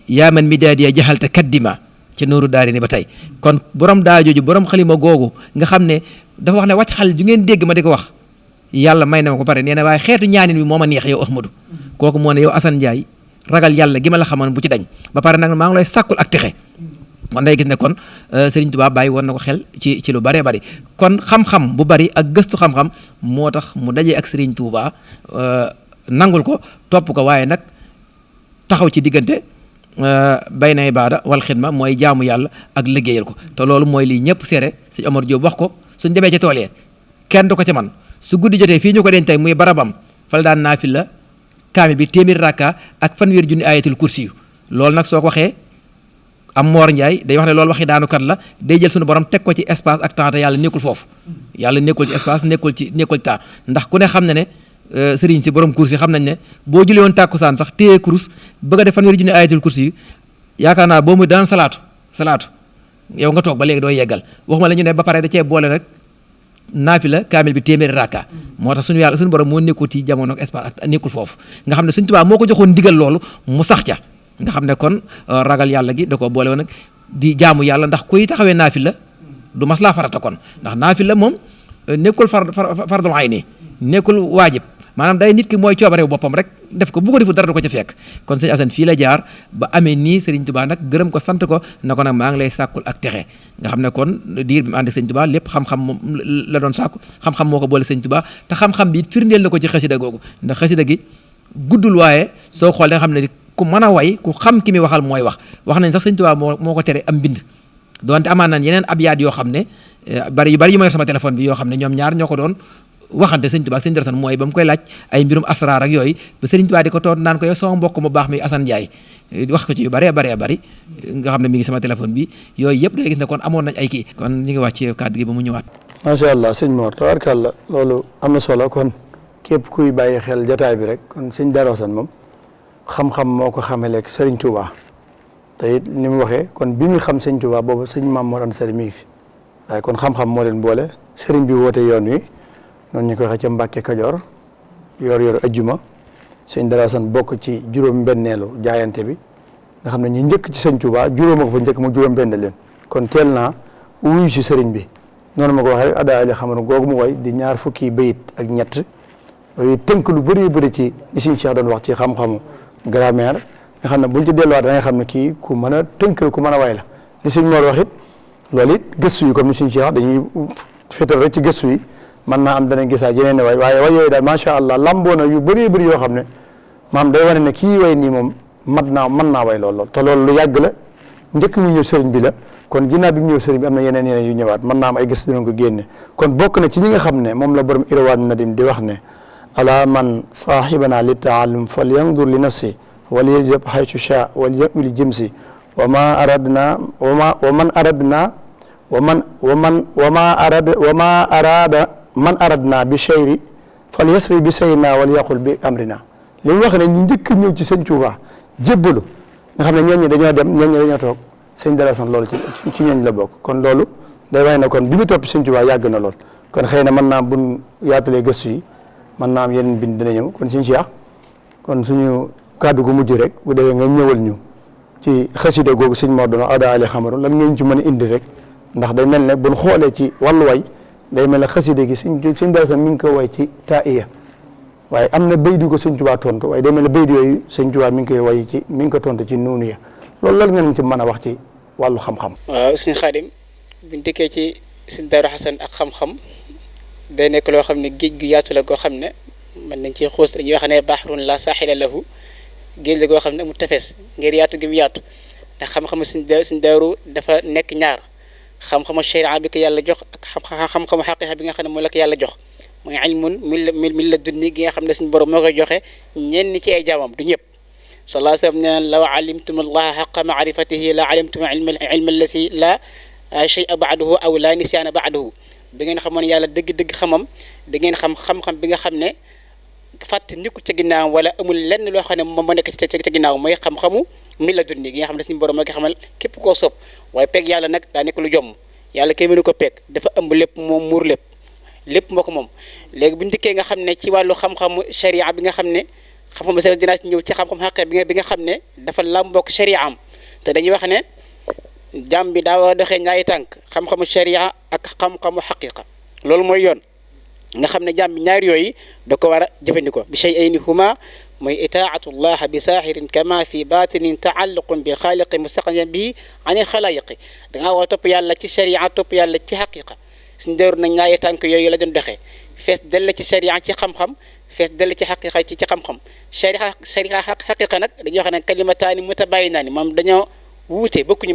yaa man midaadiya jaxalta kaddima ca nuuru daare ni ba tey kon borom daa jooju borom xalima googu nga xam ne dafa wax ne wàcc xal ju ngeen dégg ma di ko wax yàlla may na ma ko pare nee na waaye xeetu ñaanin wi moo ma neex yow Ahmadou kooku moo ne yow Assane Ndiaye ragal yàlla gi ma la xamoon bu ci dañ ba pare nag maa ngi lay sàkkul ak texe kon day gis ne kon Serigne Touba bàyyi woon na ko xel ci lu bëree bëri kon xam-xam bu bëri ak gëstu xam-xam moo tax mu dajee ak Serigne Touba nangul ko topp ko waaye nag taxaw ci diggante bayna ibaada wal xidma mooy jaamu yàlla ak liggéeyal ko te loolu mooy lii ñëpp seere sëñ Omar Diop wax ko suñ demee ca tool yi kenn du ko ca man su guddi jotee fii ñu ko den tey muy barabam fal daan naafila kaamil bi téeméer rakka ak fanweer junni ayatul kursi yu loolu nag soo ko waxee am Moor Njaay day wax ne loolu waxi daanukat la day jël suñu borom teg ko ci espace ak temps te yàlla nekkul foofu yàlla nekkul ci espace nekkul ci temps ndax ku ne xam na ne sëriñ si borom kursi xam nañ ne boo julli woon tàkkusaan sax téye kurus bëgg a def fanweeri junni ayatul kursi yu yaakaar naa boo muy daan salaatu yow nga toog ba léegi doo yeggal waxuma la ñu ne ba pare da cee boole rek naafila kaamil bi téeméeri rakka moo tax suñu yàlla suñu borom moo nekkul ci jamono ak espace ak nekkul foofu nga xam ne suñu Tuubaa moo ko joxoon ndigal loolu mu sax ca nga xam ne kon ragal yàlla gi da koo boole woon nag di jaamu yàlla ndax kuy taxawee naafila du mas laa farata kon ndax naafila moom nekkul fardul ayni nekkul waajib maanaam day nit ki mooy coobarewu boppam rek def ko bu ko defu dara du ko ca fekk kon sëñ Assane fii la jaar ba amee nii Serigne Touba nag gërëm ko sant ko na ko nag maa ngi lay sàkkul ak texe nga xam ne kon diir bi mu ànd Serigne Touba lépp xam-xam moom la doon sàkku xam-xam moo ko boole Serigne Touba te xam-xam bi firndeel na ko ci xasida googu ndax xasida gi guddul waaye soo xool da nga xam ne ku mën a way ku xam ki mi waxal mooy wax nañ sax Serigne Touba moo ko tere am bind doonte amaan nañ yeneen abyaat yoo xam ne bari yu ma yor sama téléphone bi yoo xam ne ñoom ñaar ñoo ko doon waxante sëñ Tuubaa sëñ Darsan mooy ba mu koy laaj ay mbirum asraar ak yooyu ba sëriñ Tuubaa di ko toog naan ko yow sama mbokk mu baax mi Assane Ndiaye wax ko ci yu bëree bëri nga xam ne mi ngi sama téléphone bi yooyu yëpp day gis ne kon amoon nañ ay kii kon ñu ngi wax ci kàddu gi ba mu ñëwaat macha allah sëñ Mor tabaarkalla loolu am na solo kon képp kuy bàyyi xel jataay bi rek kon sëñ Darou Assane moom xam-xam moo ko xameleeg Sëriñ Tuubaa te it ni mu waxee kon bi muy xam Sëriñ Tuubaa boobu sëñ Maam Mor Anta Sali mi ngi fi waaye kon xam-xam moo leen boole sëriñ bi woote yoon wi noonu ñu ko waxee ca Mbàkke Kajoor yor ajjuma sëñ Dara Assane bokk ci juróom-benneelu jaayante bi nga xam ne ñi njëkk ci Sëriñ Tuubaa juróom ak fa njëkk mu juróom-benn leen kon teel naa wuyu si sëriñ bi noonu ma ko waxee rek addaa ali xamar googu mu way di ñaar fukki bayit ak ñett yooyu tënk lu bëri bëri ci li Sëriñ Cheikh doon wax ci xam-xamu grammaire nga xam ne buñ ci delluwaat da ngay xam ne kii ku mën a tënk la ku mën a way la li Sëriñ Mor wax it loolu it gëstu yi comme ni Sëriñ Cheikh dañuy féetal rek ci gëstu yi mën naa am danañ gisaa yeneen ne way waaye way yooyu daal macha allah lamboo na yu bëri bëri yoo xam ne maam day wane ne kii way nii moom mën naa way lool te loolu lu yàgg la njëkk mu ñëw sëriñ bi la kon ginnaaw bi mu ñëw sëriñ bi am na yeneen yu ñëwaat mën naa am ay gëstu dinañ ko génne kon bokk na ci ñi nga xam ne moom la borom Irwaan Nadim di wax ne ala man saaxibana li taallum fal yandur li nafsi wal yajab haytu sha wal yamil jimsi wa ma aradna wa man aradna man aradna bi cheyri fal yasri bi sayna wal yaqul bi amrina li mu wax ne ñu njëkk ñëw ci sëñ Tuubaa jébbalu nga xam ne ñeen ñi dañoo dem ñeen ñi dañoo toog sëñ Dara Assane loolu ci ñooñ la bokk kon loolu day way na kon bi mu topp sëñ Tuubaa yàgg na lool kon xëy na mën naa buñ yaatalee gëstu yi mën naa am yeneen bind dina ñëw kon sëñ Cheikh kon suñu kàddu gu mujj rek bu dee nga ñëwal ñu ci xasida googu sëñ Mor doon ada ali xamaru lan ngeen ci mën a indi rek ndax day mel ne buñ xoolee ci wàllu way day mel ne xasida gi sëñ Dara Assane mi ngi ko way ci taiya waaye am na baydi ko sëñ Tuubaa tontu waaye day mel ne baydi yooyu sëñ Tuubaa mi ngi koy way ci mi ngi ko tontu ci nuunu ya loolu lan ngeen ci mën a wax ci wàllu xam-xam. waaw sëñ Xaadim buñ dikkee ci sëñ Daaru Xasan ak xam-xam day nekk loo xam ne géej gu yaatu la goo xam ne mën nañ ci xuus dañuy wax ne bahrun la saaxila lahu géej la goo xam ne amul tefes ngir yaatu gi mu yaatu ndax xam-xamu sëñ Daaru dafa nekk ñaar xam-xamu sharia bi ko yàlla jox ak xam-xamu xaqiqa bi nga xam ne moo la ko yàlla jox mooy ilmun min ladunni gi nga xam ne suñu borom moo koy joxe ñenn ci ay jaamam du ñëpp. sallallahu alayhi wa sallam nee na law alimtum allaha xaqa maarifatihi la alimtum ilma allasi la shay'a ba'dahu aw la nisyaana ba'dahu bi ngeen xamoon yàlla dëgg-dëgg xamam da ngeen xam-xam bi nga xam ne fàtte nikku ca ginnaaw wala amul lenn loo xam ne moom moo nekk ca ginnaaw mooy xam-xamu mi la dunni gi nga xam ne suñu borom moo koy xamal képp koo soob waaye peeg yàlla nag daa nekk lu jomm yàlla kay mënu ko peeg dafa ëmb lépp moom muur lépp moo ko moom léegi bu ñu dikkee nga xam ne ci wàllu xam-xamu sharia bi nga xam ne xam-xamu sel dinaa ci ñëw ci xam-xam xaqe bi nga xam ne dafa làmbook sharia am te dañuy wax ne jàmm bi daa war a doxee ñaari tànk xam-xamu sharia ak xam-xamu xaqiqa loolu mooy yoon nga xam ne jàmm bi ñaari yooyu da ko war a jëfandikoo bi shay'ayni huma mooy itaatullah bi saahirin kama fi batinin taalluqun bil xaaliqi mustaqniyan bihi anil xalaayiqi da ngaa war a topp yàlla ci sharia topp yàlla ci xaqiqa suñ déeru nag ñaari tànk yooyu la doon doxee fees dell ci sharia ci xam-xam fees dell ci xaqiqa ci xam-xam sharia xaqiqa nag dañuy wax ne kalimataani mutabayinaani moom dañoo wuute bokkuñu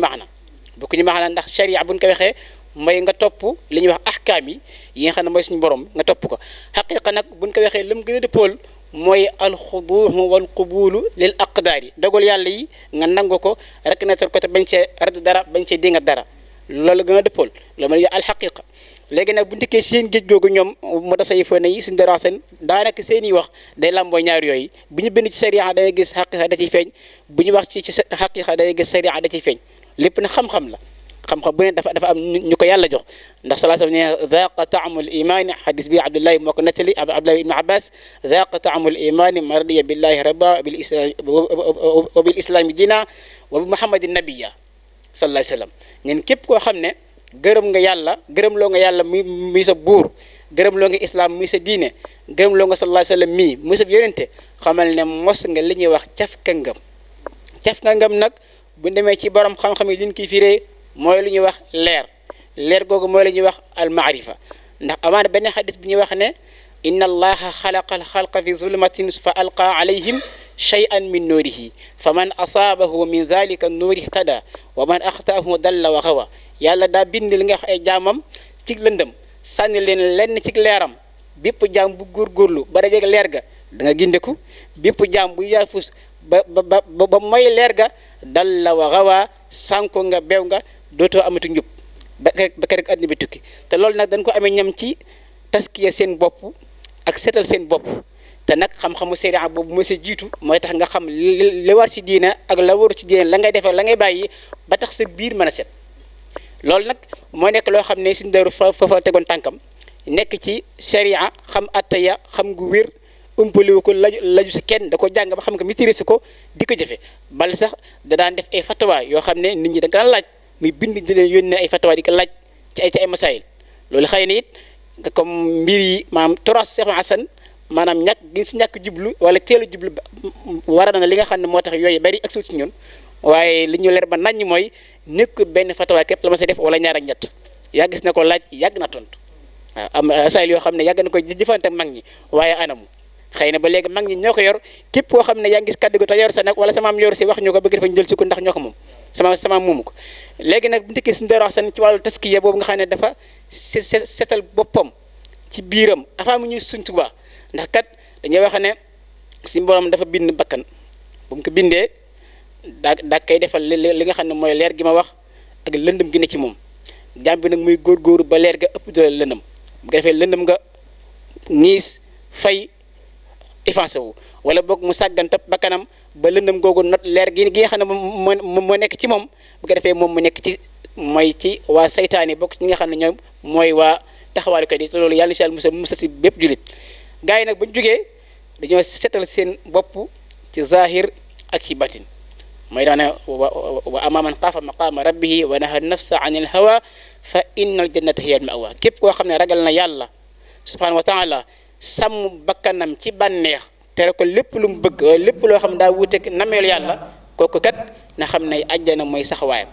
maana ndax sharia buñ ko waxee mooy nga topp li ñuy wax ahkaam yi nga xam ne mooy suñu borom nga topp ko xaqiqa nag buñ ko waxee lam gën a dëppool mooy alxuduuhu wal qubulu lil aqdaar yi dogal yàlla yi nga nangu ko reconnaître ko te bañ see radu dara bañ see dinga dara loolu gën a dëppool loolu mooy alxaqiqa léegi nag bu ndikkee seen géej googu ñoom mu dasa yi fone yi suñu dara seen daanaka seen i wax day làmboo ñaar yooyu bu ñu bind ci sariya day gis xaqiqa da ciy feeñ bu ñu wax ci xaqiqa day gis sariya da ciy feeñ lépp na xam-xam la xam-xam bu ne dafa am ñu ko yàlla jox ndax salaa sallam ne daaqa taamul imaani xadis bi abdullahi moo ko nettali abdullahi ibnu abbas daaqa taamul imaani man radiya billahi rabba wa bil islami dina wa bi muhammadin nabiya sallallahu alayhi wasallam ñeen képp koo xam ne gërëm nga yàlla gërëm loo nga yàlla muy sa buur gërëm loo nga islam muy sa diine gërëm loo nga sallallahu alayhi wasallam mii muy sa yonente xamal ne mos nga li ñuy wax caf ka ngëm nag bu demee ci borom xam-xam yi liñ koy firee mooy lu ñuy wax leer googu mooy lu ñuy wax al maarifa ndax amaana benn xadis bi ñuy wax ne inna allaha xalaqa al xalqa fi zulmatin fa alqa alayhim shay'an min nuurihi fa man asaabahu min dhalika nuuri ihtada wa man axtaahu dalla wa xawa yàlla daa bind li nga wax ay jaamam ci lëndëm sànni leen lenn ci leeram bépp jaam bu góorgóorlu ba dajeeg leer ga da nga gindeku bépp jaam bu yaafus ba mooy leer ga dalla wa xawa sànko nga beew nga dootoo amatu njub ba keroog àddina bi tukki te loolu nag dañ ko amee ñam ci taskiya seen bopp ak setal seen bopp te nag xam-xamu sariya boobu moo si jiitu mooy tax nga xam li war ci diina ak la waru ci diina la ngay defee la ngay bàyyi ba tax sa biir mën a set loolu nag moo nekk loo xam ne suñu Daaru fa tegoon tànkam nekk ci sariya xam attaya xam gu wér umpaliwu ko laju si kenn da ko jàng ba xam nga maîtriser ko di ko jëfe bal sax da daan def ay fatawa yoo xam ne nit ñi da nga daan laaj muy bind di leen yónnee ay fatawa di ko laaj ci ay masaayil loolu xëy na it comme mbir yi maanaam toras Cheikh Hassan maanaam ñàkk jublu wala teel a jublu war na li nga xam ne moo tax yooyu bari ak suuf ci ñun waaye li ñu leer ba naññ mooy nekkul benn fatawa képp la ma sa def wala ñaar ak ñett yaa gis na ko laaj yàgg na tontu waaw am masaayil yoo xam ne yàgg na ko jëfante ak mag ñi waaye anamu xëy na ba léegi mag ñi ñoo ko yor képp koo xam ne yaa ngi gis kàddu gi te yor sa nag wala sama am yor si wax ñu ko bëgg dafa ñu jël si ko ndax ñoo ko moom sama moomu ko léegi nag bu njëkkee suñu Daaru Hassan ci wàllu taskiya boobu nga xam ne dafa setal boppam ci biiram avant mu ñuy suñ Tuubaa ndax kat dañuy wax ne suñu borom dafa bind bakkan bu mu ko bindee daa koy defal li nga xam ne mooy leer gi ma wax ak lëndëm gi ne ci moom jaam bi nag muy góorgóoru ba leer ga ëpp doole lëndëm bu ko defee lëndëm nga ñiis fay effacé wu wala boog mu sàggan topp bakkanam ba lëndëm googu not leer gi nga xam ne moo nekk ci moom bu ko defee moom mu nekk ci mooy ci waa saytaane bokk ci ñi nga xam ne ñoom mooy waa taxawaalukat yi te loolu yàlla incha allah musa si bépp julit gars yi nag bu ñu jógee dañoo setal seen bopp ci zahir ak ci batin mooy daane wa amma man xaafa maqaama rabbihi wa naha nafsa anil hawa fa innal jannata hiya al mawa képp koo xam ne ragal na yàlla subhanahu wa taala sàmm bakkanam ci bànneex tere ko lépp lu mu bëgg lépp loo xam daa wuuteeg nameelu yàlla kooku kat na xam ne àjjana mooy saxawaayam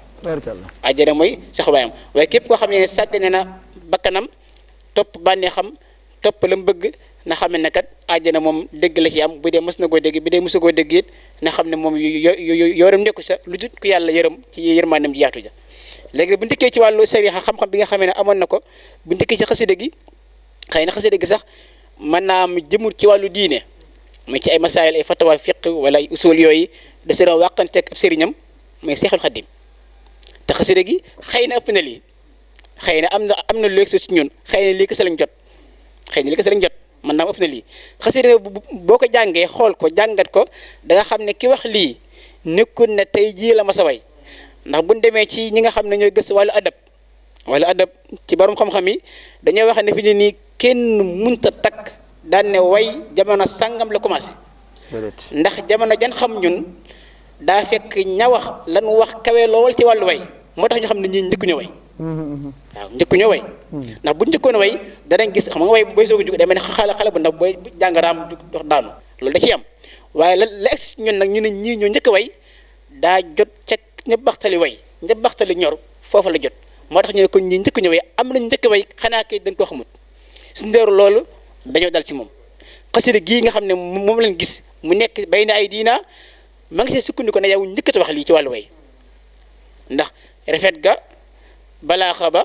àjjana mooy saxawaayam waaye képp koo xam ne sàggane na bakkanam topp bànneexam topp la mu bëgg na xam ne kat àjjana moom dégg la ci am bu dee mës na koo dégg bu dee mësu koo dégg it na xam ne moom yoram nekku sa lu dut ko yàlla yërëm ci yërmaanam ji yaatu ja léegi bu ndikkee ci wàllu sariya xam-xam bi nga xamee ne amoon na ko bu ndikkee ci xasida gi xëy na xasida gi sax mën naa am jëmul ci wàllu diine muy ci ay masaayil ay fatawa fiq wala ay usul yooyu da si doon wàqanteeg ab sëriñam muy Seexul Xadim te xasida gi xëy na ëpp na lii xëy na am na lu ci ñun xëy na lii kese lañ jot xëy na lii kese lañ jot mën naa ëpp na lii xasida boo ko jàngee xool ko jàngat ko da nga xam ne ki wax lii nekkul ne tey jii la ma sa way ndax buñ demee ci ñi nga xam ne ñooy gës wàllu adab ci borom xam-xam yi dañoo wax ne fi ni nii kenn munta takk daan ne way jamono sàngam la commencé ndax jamono jan xam ñun daa fekk ña wax lan wax kawe lool ci wàllu way moo tax ñu xam ne ñii njëkkuñu way waaw njëkkuñu way ndax bu njëkkoon way danañ gis xam nga way booy soog a jóg day mel ne xale bu ndaw booy jàng raam dox daanu loolu da ciy am waaye la ex ñun nag ñu ne ñii ñoo njëkk way daa jot ca ñëpp baxtali way ñëpp baxtali ñor foofa la jot moo tax ñu ne kon ñii njëkkuñu way am nañu njëkk way xanaa kay dañ koo xamut si ndeeru loolu dañoo dal ci moom xasida gii nga xam ne moom lañ gis mu nekk bay na ay diina ma ngi see sukkandiku ne yow njëkkati wax lii ci wàllu way ndax rafet ga balaaxa ba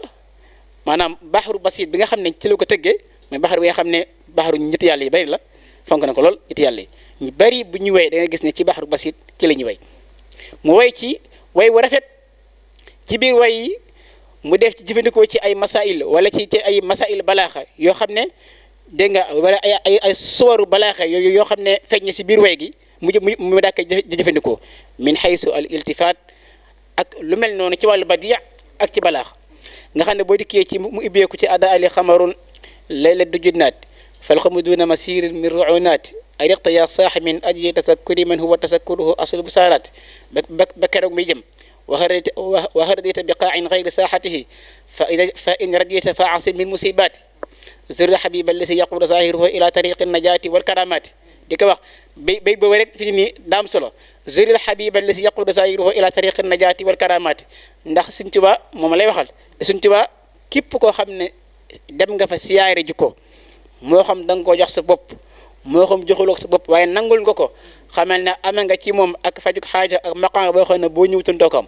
maanaam baxaru basit bi nga xam ne ci la ko tëggee mais baxaru bi nga xam ne baxaru ñetti yàlla yi bari la fonk na ko lool ñetti yàlla yi ñu bari bu ñu way da nga gis ne ci baxaru basit ci la ñuy way mu way ci way wu rafet ci biir way yi mu def ci jëfandikoo ci ay masail wala ci ay masail balaaxa yoo xam ne dégg nga wala ay suwaru balaaxa yoo xam ne feeñ na si biir way gi mu daa koy jëfandikoo min xaysu al iltifaat ak lu mel noonu ci wàllu badiya ak ci balaax nga xam ne boo dikkee ci mu ibbeeku ci ada ali xamarun layla dujunnaat fal xamuduuna masirin min ruunaat ay riqta yaa saaxi min ajli tasakkuri man huwa tasakkuruhu aslu busaaraat ba keroog muy jëm waxaradita biqaain xayri saaxatihi fa in radita fa asim min musibaati zurra xabiba allasi yaqudu zahiruhu ila tariqi najaati wal karamaati di ko wax bay boobu rek fi nii daam solo zuril xabiba allasi yaqudu zahiruhu ila tariqi najaati wal karamaati ndax Sëñ Tuubaa moom lay waxal Sëñ Tuubaa képp koo xam ne dem nga fa siyaare ji ko moo xam da nga koo jox sa bopp moo xam joxuloo sa bopp waaye nangul nga ko xamal ne ame nga ci moom ak fajuk xaaja ak maqaam boo xam ne boo ñëwutoon doo ko am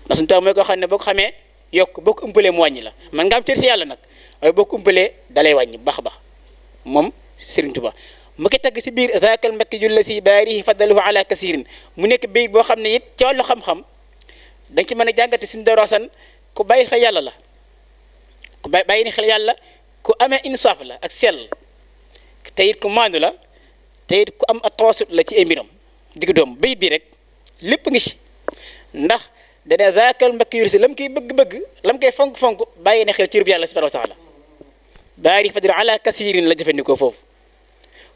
ndax Sëñ Tuubaa mooy koo xam ne boo ko xamee yokk boo ko umpalee mu wàññi la man nga am cër si yàlla nag waaye boo ko umpalee dalay wàññi baax baax moom Sëriñ Tuubaa mu ko tagg si biir zaakal makki julla si baarihi fadaluhu ala kasirin mu nekk biir boo xam ne it ci wàllu xam-xam dañ ci mën a jàngate Sëñ Daaru Asan ku bàyyi xel yàlla la ku bàyyi ni xel yàlla ku amee insaaf la ak sell te it ku maandu la te it ku am a tawassut la ci ay mbiram digg doom bayit bi rek lépp ngi ci ndax dana zaakal mbakki yursi lam koy bëgg-bëgg lam koy fonk-fonk bàyyi na xel ci rub yàlla subhanahu wa taala baari fadl ala kasirin la jëfandikoo foofu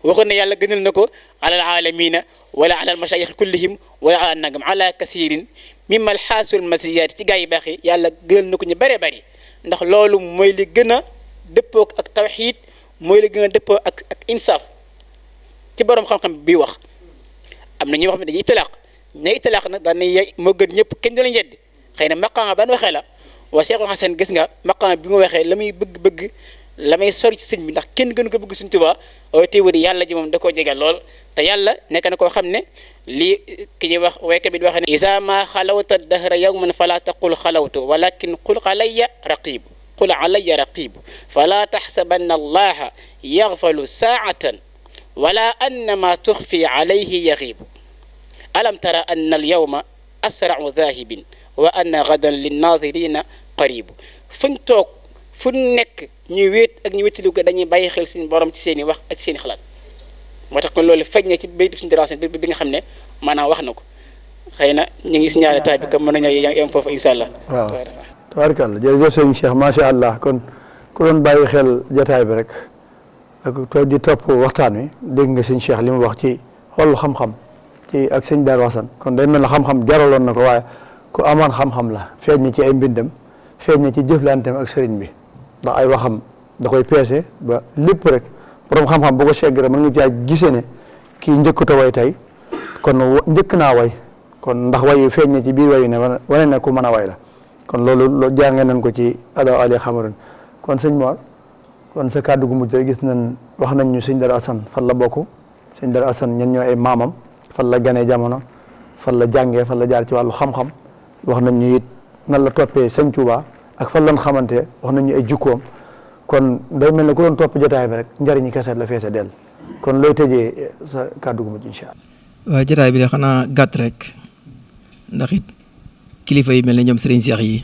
waxoon ne yàlla gënal na ko alal alamina wala alal mashayikh kullihim wala ala nangam ala kasirin mimma alxaasul masiyaati ci gaa yi baax yi yàlla gënal na ko ñu bëree bëri ndax loolu mooy li gën a dëppoo ak tawxiid mooy li gën a dëppoo ak insaaf ci borom xam-xam bi wax am na ñoo xam ne dañuy itlaq ña itlaq nag daan nañ moo gën ñëpp kenn du leen yedd xëy na maqaama ban waxee la waa Cheikhul Hasan gis nga maqaama bi mu waxee la muy bëgg-bëgg la may sori ci sëñ bi ndax kenn gënu ko bëgg Sëñ Tuubaa teewul yàlla ji moom da koo jegal lool te yàlla nekk na koo xam ne lii ki ñuy wax waykat bi di wax ne isa ma xalawta dahra yawman fala taqul xalawtu walakin qul alayya raqib qul alayya raqib fala taxsabanna allaha yaxfalu saatan wala anna ma tuxfi alayhi yaxibu alam tara anna alyawma asrau dhahibin wa anna gadan linnadirina qaribu fuñ toog fu nekk ñuy wéet ak ñu wéttali ko dañuy bàyyi xel seen borom ci seen i wax ak seen i xalaat moo tax kon loolu feeñ na ci baytu suñu déracé bi nga xam ne maanaam wax na ko xëy na ñu ngi signalé taay bi comme mën nañoo yem foofu incha allah. waaw tabaarkalla jërëjëf sëñ Cheikh macha allah kon ku doon bàyyi xel jotaay bi rek ak di topp waxtaan wi dégg nga sëñ Cheikh li mu wax ci xool xam-xam ci ak sëñ Darou Assane kon day mel ne xam-xam jaraloon na ko waaye ku amoon xam-xam la feeñ na ci ay mbindam feeñ na ci jëflanteem ak sëriñ bi ndax ay waxam da koy peese ba lépp rek borom xam-xam bu ko segg rek mën nga caa gisee ne kii njëkkut a way tey kon njëkk naa way kon ndax wayu feeñ na ci biir wayu ne wane na ku mën a way la kon loolu jàngee nañ ko ci ala ali xamarun kon sëñ Mor kon sa kàddu gu mujj gis nañ wax nañ ñu sëñ Darou Assane fan la bokk sëñ Darou Assane ñen ñoo ay maamam fan la ganee jamono fan la jàngee fan la jaar ci wàllu xam-xam wax nañ ñu it nan la toppee sëñ Touba ak fan lañ xamante wax nañ ñu ay jukkoom kon day mel ne ku doon topp jotaay bi rek njëriñu kese la feese dell kon looy tëjee sa kàddu gu mujj incha allah. waaw jotaay bi de xanaa gàtt rek ndax it kilifa yi mel ne ñoom Serigne Cheikh yi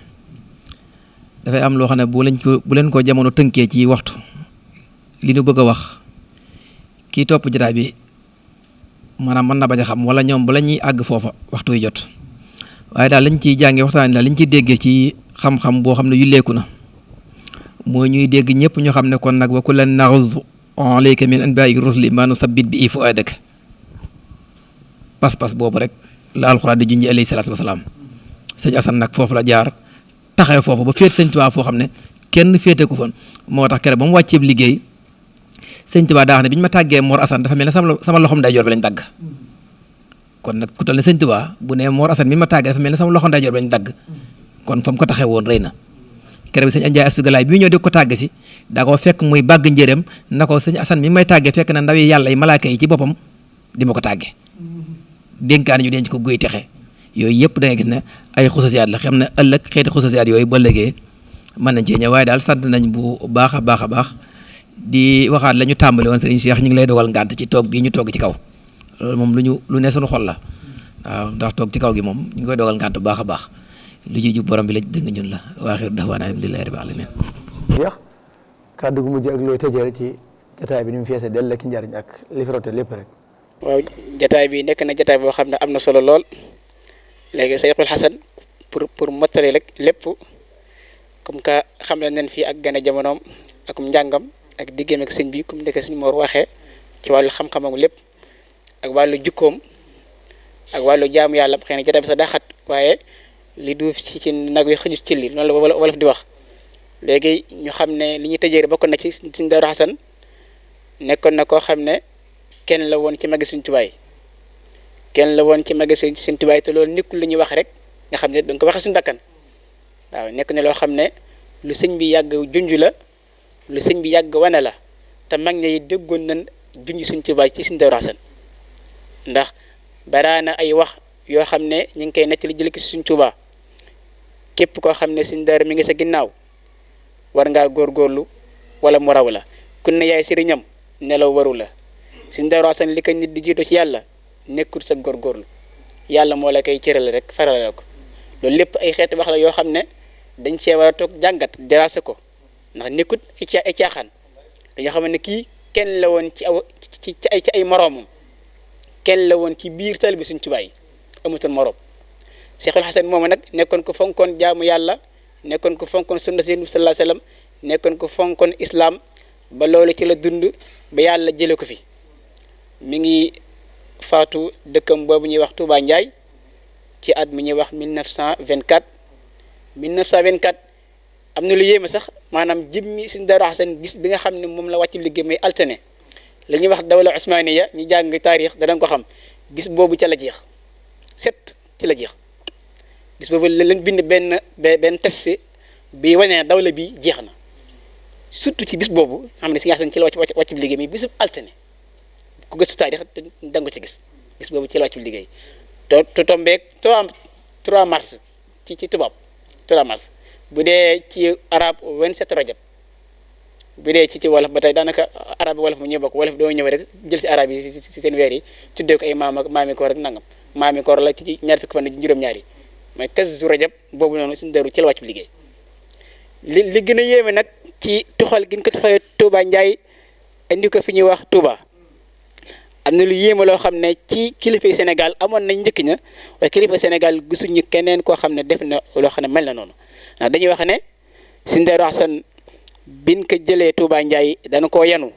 dafay am loo xam ne bu leen ko jamono tënkee ci waxtu li nu bëgg a wax kii topp jotaay bi maanaam mën na bañ a xam wala ñoom bala ñuy àgg foofa waxtu wi jot waaye daal lañ ciy jàngee waxtaan daal lañ ciy déggee ci xam-xam boo xam ne yulleeku na moo ñuy dégg ñëpp ñu xam ne kon nag wa kullan naxusu alayka min anbaa'i rusuli maa nusabbit bihi fu'aadak pas-pas boobu rek la alxuraan di junji alayhi salaatu wasalaam sëñ Assane nag foofu la jaar taxee foofu ba féet sëñ Tuubaa foo xam ne kenn féete ko fan moo tax keroog ba mu wàccee liggéey sëñ Tuubaa daa xam ne bi ñu ma tàggee Mor Assane dafa mel ne sama loxom ndeyjoor bi lañ dagg kon nag ku tal ne sëñ Tuubaa bu ne Mor Assane bi ñu ma tàggee dafa mel ne sama loxom ndeyjoor bi lañ dagg kon fa mu ko taxee woon rëy na keroog bi sëñ Anjaay Astugalaay bi ñëw di ko tàgg si daa ko fekk muy bàgg njëreem na ko sëñ Assane mi may tàggee fekk na ndaw yi yàlla yi malaaka yi ci boppam di ma ko tàggee dénkaan ñu denc ko guy texe yooyu yëpp da ngay gis ne ay xususiyaat la xam ne ëllëg xeeti xususiyaat yooyu ba ëllëgee mën nañ cee ñëw waaye daal sant nañ bu baax a baax a baax di waxaat la ñu tàmbali woon sëriñ Cheikh ñu ngi lay dogal ngànt ci toog bii ñu toog ci kaw loolu moom lu ne suñu xol la waaw ndax toog ci kaw gi moom ñu ngi koy dogal ngànt bu baax a baax lu ciy jub borom bi la dëgg ñun la waaxiru da'waanaa alhamdulillaahi rabbil aalamiin. jeex kàddu gu mujj ak looy tëjee ci jotaay bi ni mu feesee dell ak njariñ ak li fi rote lépp rek. waaw jotaay bi nekk na jotaay boo xam ne am na solo lool léegi Cheikhul Hasan pour mottali rek lépp comme que xam nañ fii ak gane jamonoom ak njàngam ak diggéem ak sëñ bi comme ni ko sëñ Mor waxee ci wàllu xam-xamam lépp ak wàllu jukkoom ak wàllu jaamu yàlla xëy na jotaay bi sax daa xat waaye li duuf ci nag wi xëjut ci li noonu la wolof di wax léegi ñu xam ne li ñuy tëjee bokk na ci sëñ Darou Hasan nekkoon na koo xam ne kenn la woon ci magi Sëñ Tuubaa kenn la woon ci magi Sëñ Tuubaa te loolu nekkul lu ñuy wax rek nga xam ne da nga ko waxee suñu bakkan waaw nekk na loo xam ne lu sëñ bi yàgg junj la lu sëñ bi yàgg wane la te mag ñi déggoon nañ junj Sëñ Tuubaa ci Sëñ Darou Hasan ndax baraana ay wax yoo xam ne ñu ngi koy nettali jël ko ci Sëñ Tuubaa képp koo xam ne Sëñ Darou mi ngi sa ginnaaw war ngaa góorgóorlu wala mu raw la ku ne yaay sëriñam nelaw waru la Sëñ Darou Hasan li ko nit di jiitu ci yàlla nekkul sa góorgóorlu yàlla moo la koy cërale rek farala ko loolu lépp ay xeeti wax la yoo xam ne dañ cee war a toog jàngat dérasé ko ndax nekkut ay caaxaan dañoo xam ne kii kenn la woon ci ay moroomam kenn la woon ci biir taalibe Sëriñ Tuubaa yi amutoon moroom Cheikhul Hasan moomu nag nekkoon ko fonkoon jaamu yàlla nekkoon ko fonkoon sunna Yonent bi sallallahu alayhi wasallam nekkoon ko fonkoon islam ba loolu ci la dund ba yàlla jële ko fi mi ngi faatu dëkkam boobu ñuy wax Touba Ndiaye ci at mi ñuy wax 1924 am na lu yéeme sax maanaam jëmmi Sëriñ Daaru Hasan bis bi nga xam ne moom la wàccu liggéey may altine la ñuy wax dawla Usmaniya ñu jàng taarix danañ ko xam bis boobu ca la jeex ci la jeex bis boobu leen bind benn test bi wane ne dawla bi jeex na surtout ci bis boobu xam ne Sëriñ Hasan ci la wàccu liggéey mi bisub altine ku gëstu taarix da nga ko ci gis bis boobu ci la wàccu liggéey te tombeeg 3 mars ci tubaab 3 mars bu dee ci arab 27 rajab bu dee ci wolof ba tey daanaka arab wolof mu ñëw bokk wolof doo ñëw rek jël si arab yi si seen weer yi tuddee ko ay maami koor rek nangam maami koor la ci ñaar fukki fan juróom-ñaar yi mais kazu rajab boobu noonu Sëriñ Daaru ci la wàccu liggéey li gën a yéeme nag ci tuxal gi ñu ko tuxalee Touba Ndiaye indi ko fi ñuy wax Touba am na lu yéeme loo xam ne ci kilifa Sénégal amoon nañ njëkk ña waaye kilifa Sénégal gisuñu keneen koo xam ne def na loo xam ne mel na noonu ndax dañuy wax ne Sëriñ Daaru Hasan biñ ko jëlee Touba Ndiaye dana koo yenu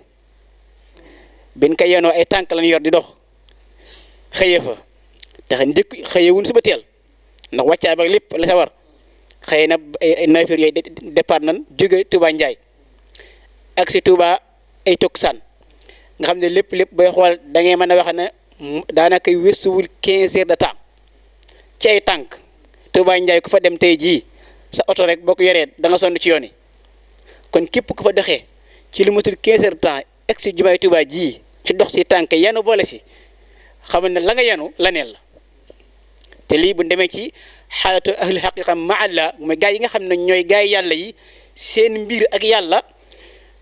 biñ ko yenoo ay tànk lañ yor di dox xëye fa tax njëkk xëye wuñ suba teel ndax wàccaay ba lépp la sa war xëy na ay 9 heures yooyu départ nañ jóge Touba Ndiaye ak si Touba ay takkusaan nga xam ne lépp booy xool da ngay mën a wax ne daanaka weesuwul 15 heures de temps ci ay tànk Touba Ndiaye ku fa dem tey jii sa oto rek boo ko yoree da nga sonn ci yoon yi kon képp ku fa doxee ci lu matul 15 heures de temps egg si jumaay Touba ji ci dox si tànk yenu boole si xam ne la nga yenu la neel la te lii bu demee ci xaalatu ahli xaqiqa maalla mooy gaa yi nga xam ne ñooy gaa yi yàlla yi seen mbir ak yàlla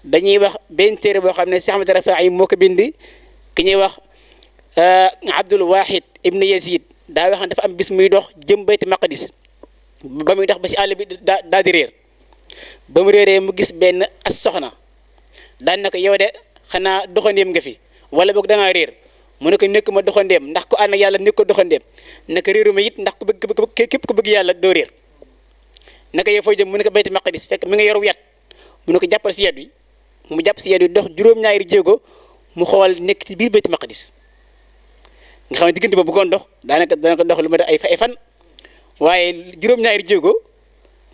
dañuy wax benn téere boo xam ne Cheikh Ahmad Rafaay moo ko bind ki ñuy wax Abdul Wahid ibn Yazid daa wax ne dafa am bis muy dox jëm Bayt Maqdis ba muy dox ba si àll bi daa di réer ba mu réeree mu gis benn as soxna daan na ko yow de xanaa doxandéem nga fi wala boog da ngaa réer mu ne ko nekk ma doxandéem ndax ku ànd ak yàlla nekk ko doxandéem naka réeru ma it ndax ku bëgg képp ku bëgg yàlla doo réer naka yow fooy jëm mu ne ko Bayt Maqdis fekk mi nga yor yat mu ne ko jàppal si yat wi mu jàpp si yat wi dox juróom-ñaari jéego mu xool nekk ci biir Bayt Maqdis nga xam ne diggante boobu bëggoon dox daanaka dana ko dox lu ma def ay fan waaye juróom-ñaari jéego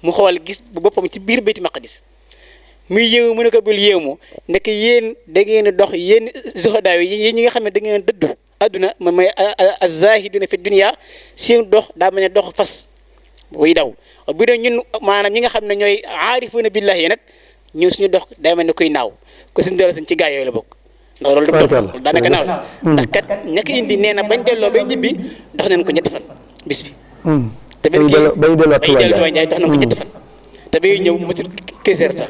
mu xool gis boppam ci biir Bayt Maqdis muy yéemu mu ne ko bul yéemu nekk yéen da ngeen a dox yéen zuhadaa yi yéen ñi nga xam ne da ngeen dëddu adduna moom mooy az-zaahiduna fi dunya seen dox daa mel ne dox fas buy daw bu dee ñun maanaam ñi nga xam ne ñooy aarifuna billahi nag ñun suñu dox day mel ne kuy naaw ko suñu dara ci gaa yooyu la bokk ndax loolu dox daanaka naaw la ndax kat ña ko indi nee na bañ delloo bay ñibbi dox nañ ko ñetti fan bis bi te bay delloo Touba Ndiaye dox nañ ko ñetti fan te bay ñëw matul 15 heures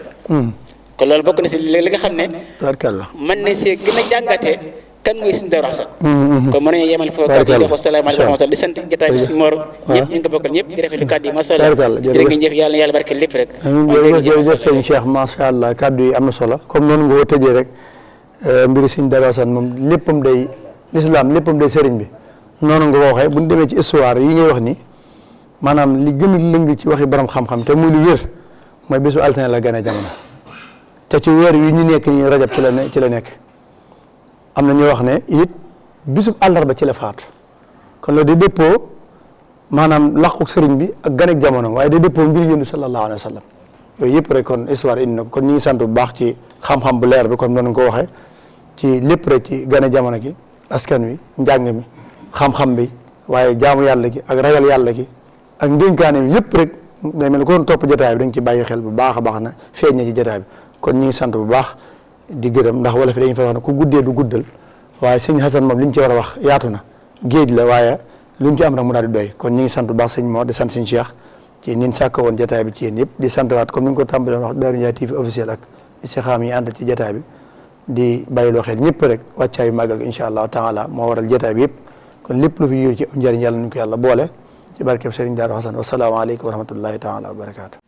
kon loolu bokk na si li nga xam ne mën na see gën a jàngatee kan mooy Sëriñ Daaru Hasan kon mën nañu yemal foofu kàddu yi di wax salaamaaleykum wa rahmatulah di sant jotaay bi si Mor ñëpp ñu ngi ko bokkal ñëpp di rafetlu kàddu yi macha allah jërë ngeen jëf yàlla na yàlla barkeel lépp rek jërëjëf sëñ Cheikh macha allah kàddu yi am na solo comme noonu nga ko tëjee rek mbiri Sëriñ Daaru Hasan moom léppam day l'islam léppam day sëriñ bi noonu nga ko waxee bu ñu demee ci histoire yi ngay wax ni maanaam li gën a lëng ci waxi borom xam-xam te muy lu wér mooy bésu altine la gane jamono te ci weer wi ñu nekk nii rajab ci la nekk am na ñoo wax ne it bisub àllarba ci la faatu kon loolu day dëppoo maanaam làqu sëriñ bi ak ganek jamono waaye day dëppoo mbir yéndu sallallahu alayhi wa sallam yooyu yëpp rek kon histoire indi na ko kon ñu ngi sant bu baax ci xam-xam bu leer bi comme noonu nga ko waxee ci lépp rek ci gane jamono gi askan wi njàng mi xam-xam bi waaye jaamu yàlla gi ak ragal yàlla gi ak ndénkaane bi yëpp rek day mel ni kon topp jotaay bi da nga ci bàyyi xel bu baax a baax na feeñ na ci jotaay bi kon ñu ngi sant bu baax di gërëm ndax wala fi dañu fa wax ne ku guddee du guddal waaye sëñ Hasan moom li ñu ci war a wax yaatu na géej la waaye lu ñu ci am rek mu daal di doy kon ñu ngi sant bu baax sëñ Mor di sant sëñ Cheikh ci nin sàkk woon jotaay bi ci yéen yëpp di sant waat comme ni nga ko tàmbalee wax Darou Ndiaye TV officiel ak istixaam yi ànd ci jotaay bi di bàyyiloo xel ñëpp rek wàccaayu màggal incha allahu taala moo waral jotaay bi yëpp kon lépp lu fi yiw ci njëriñ yàlla nañu ko yàlla boole ci barkeb Sëriñ Daaru Hasan wasalaamaaleykum wa rahmatullahi taala wa barakaatu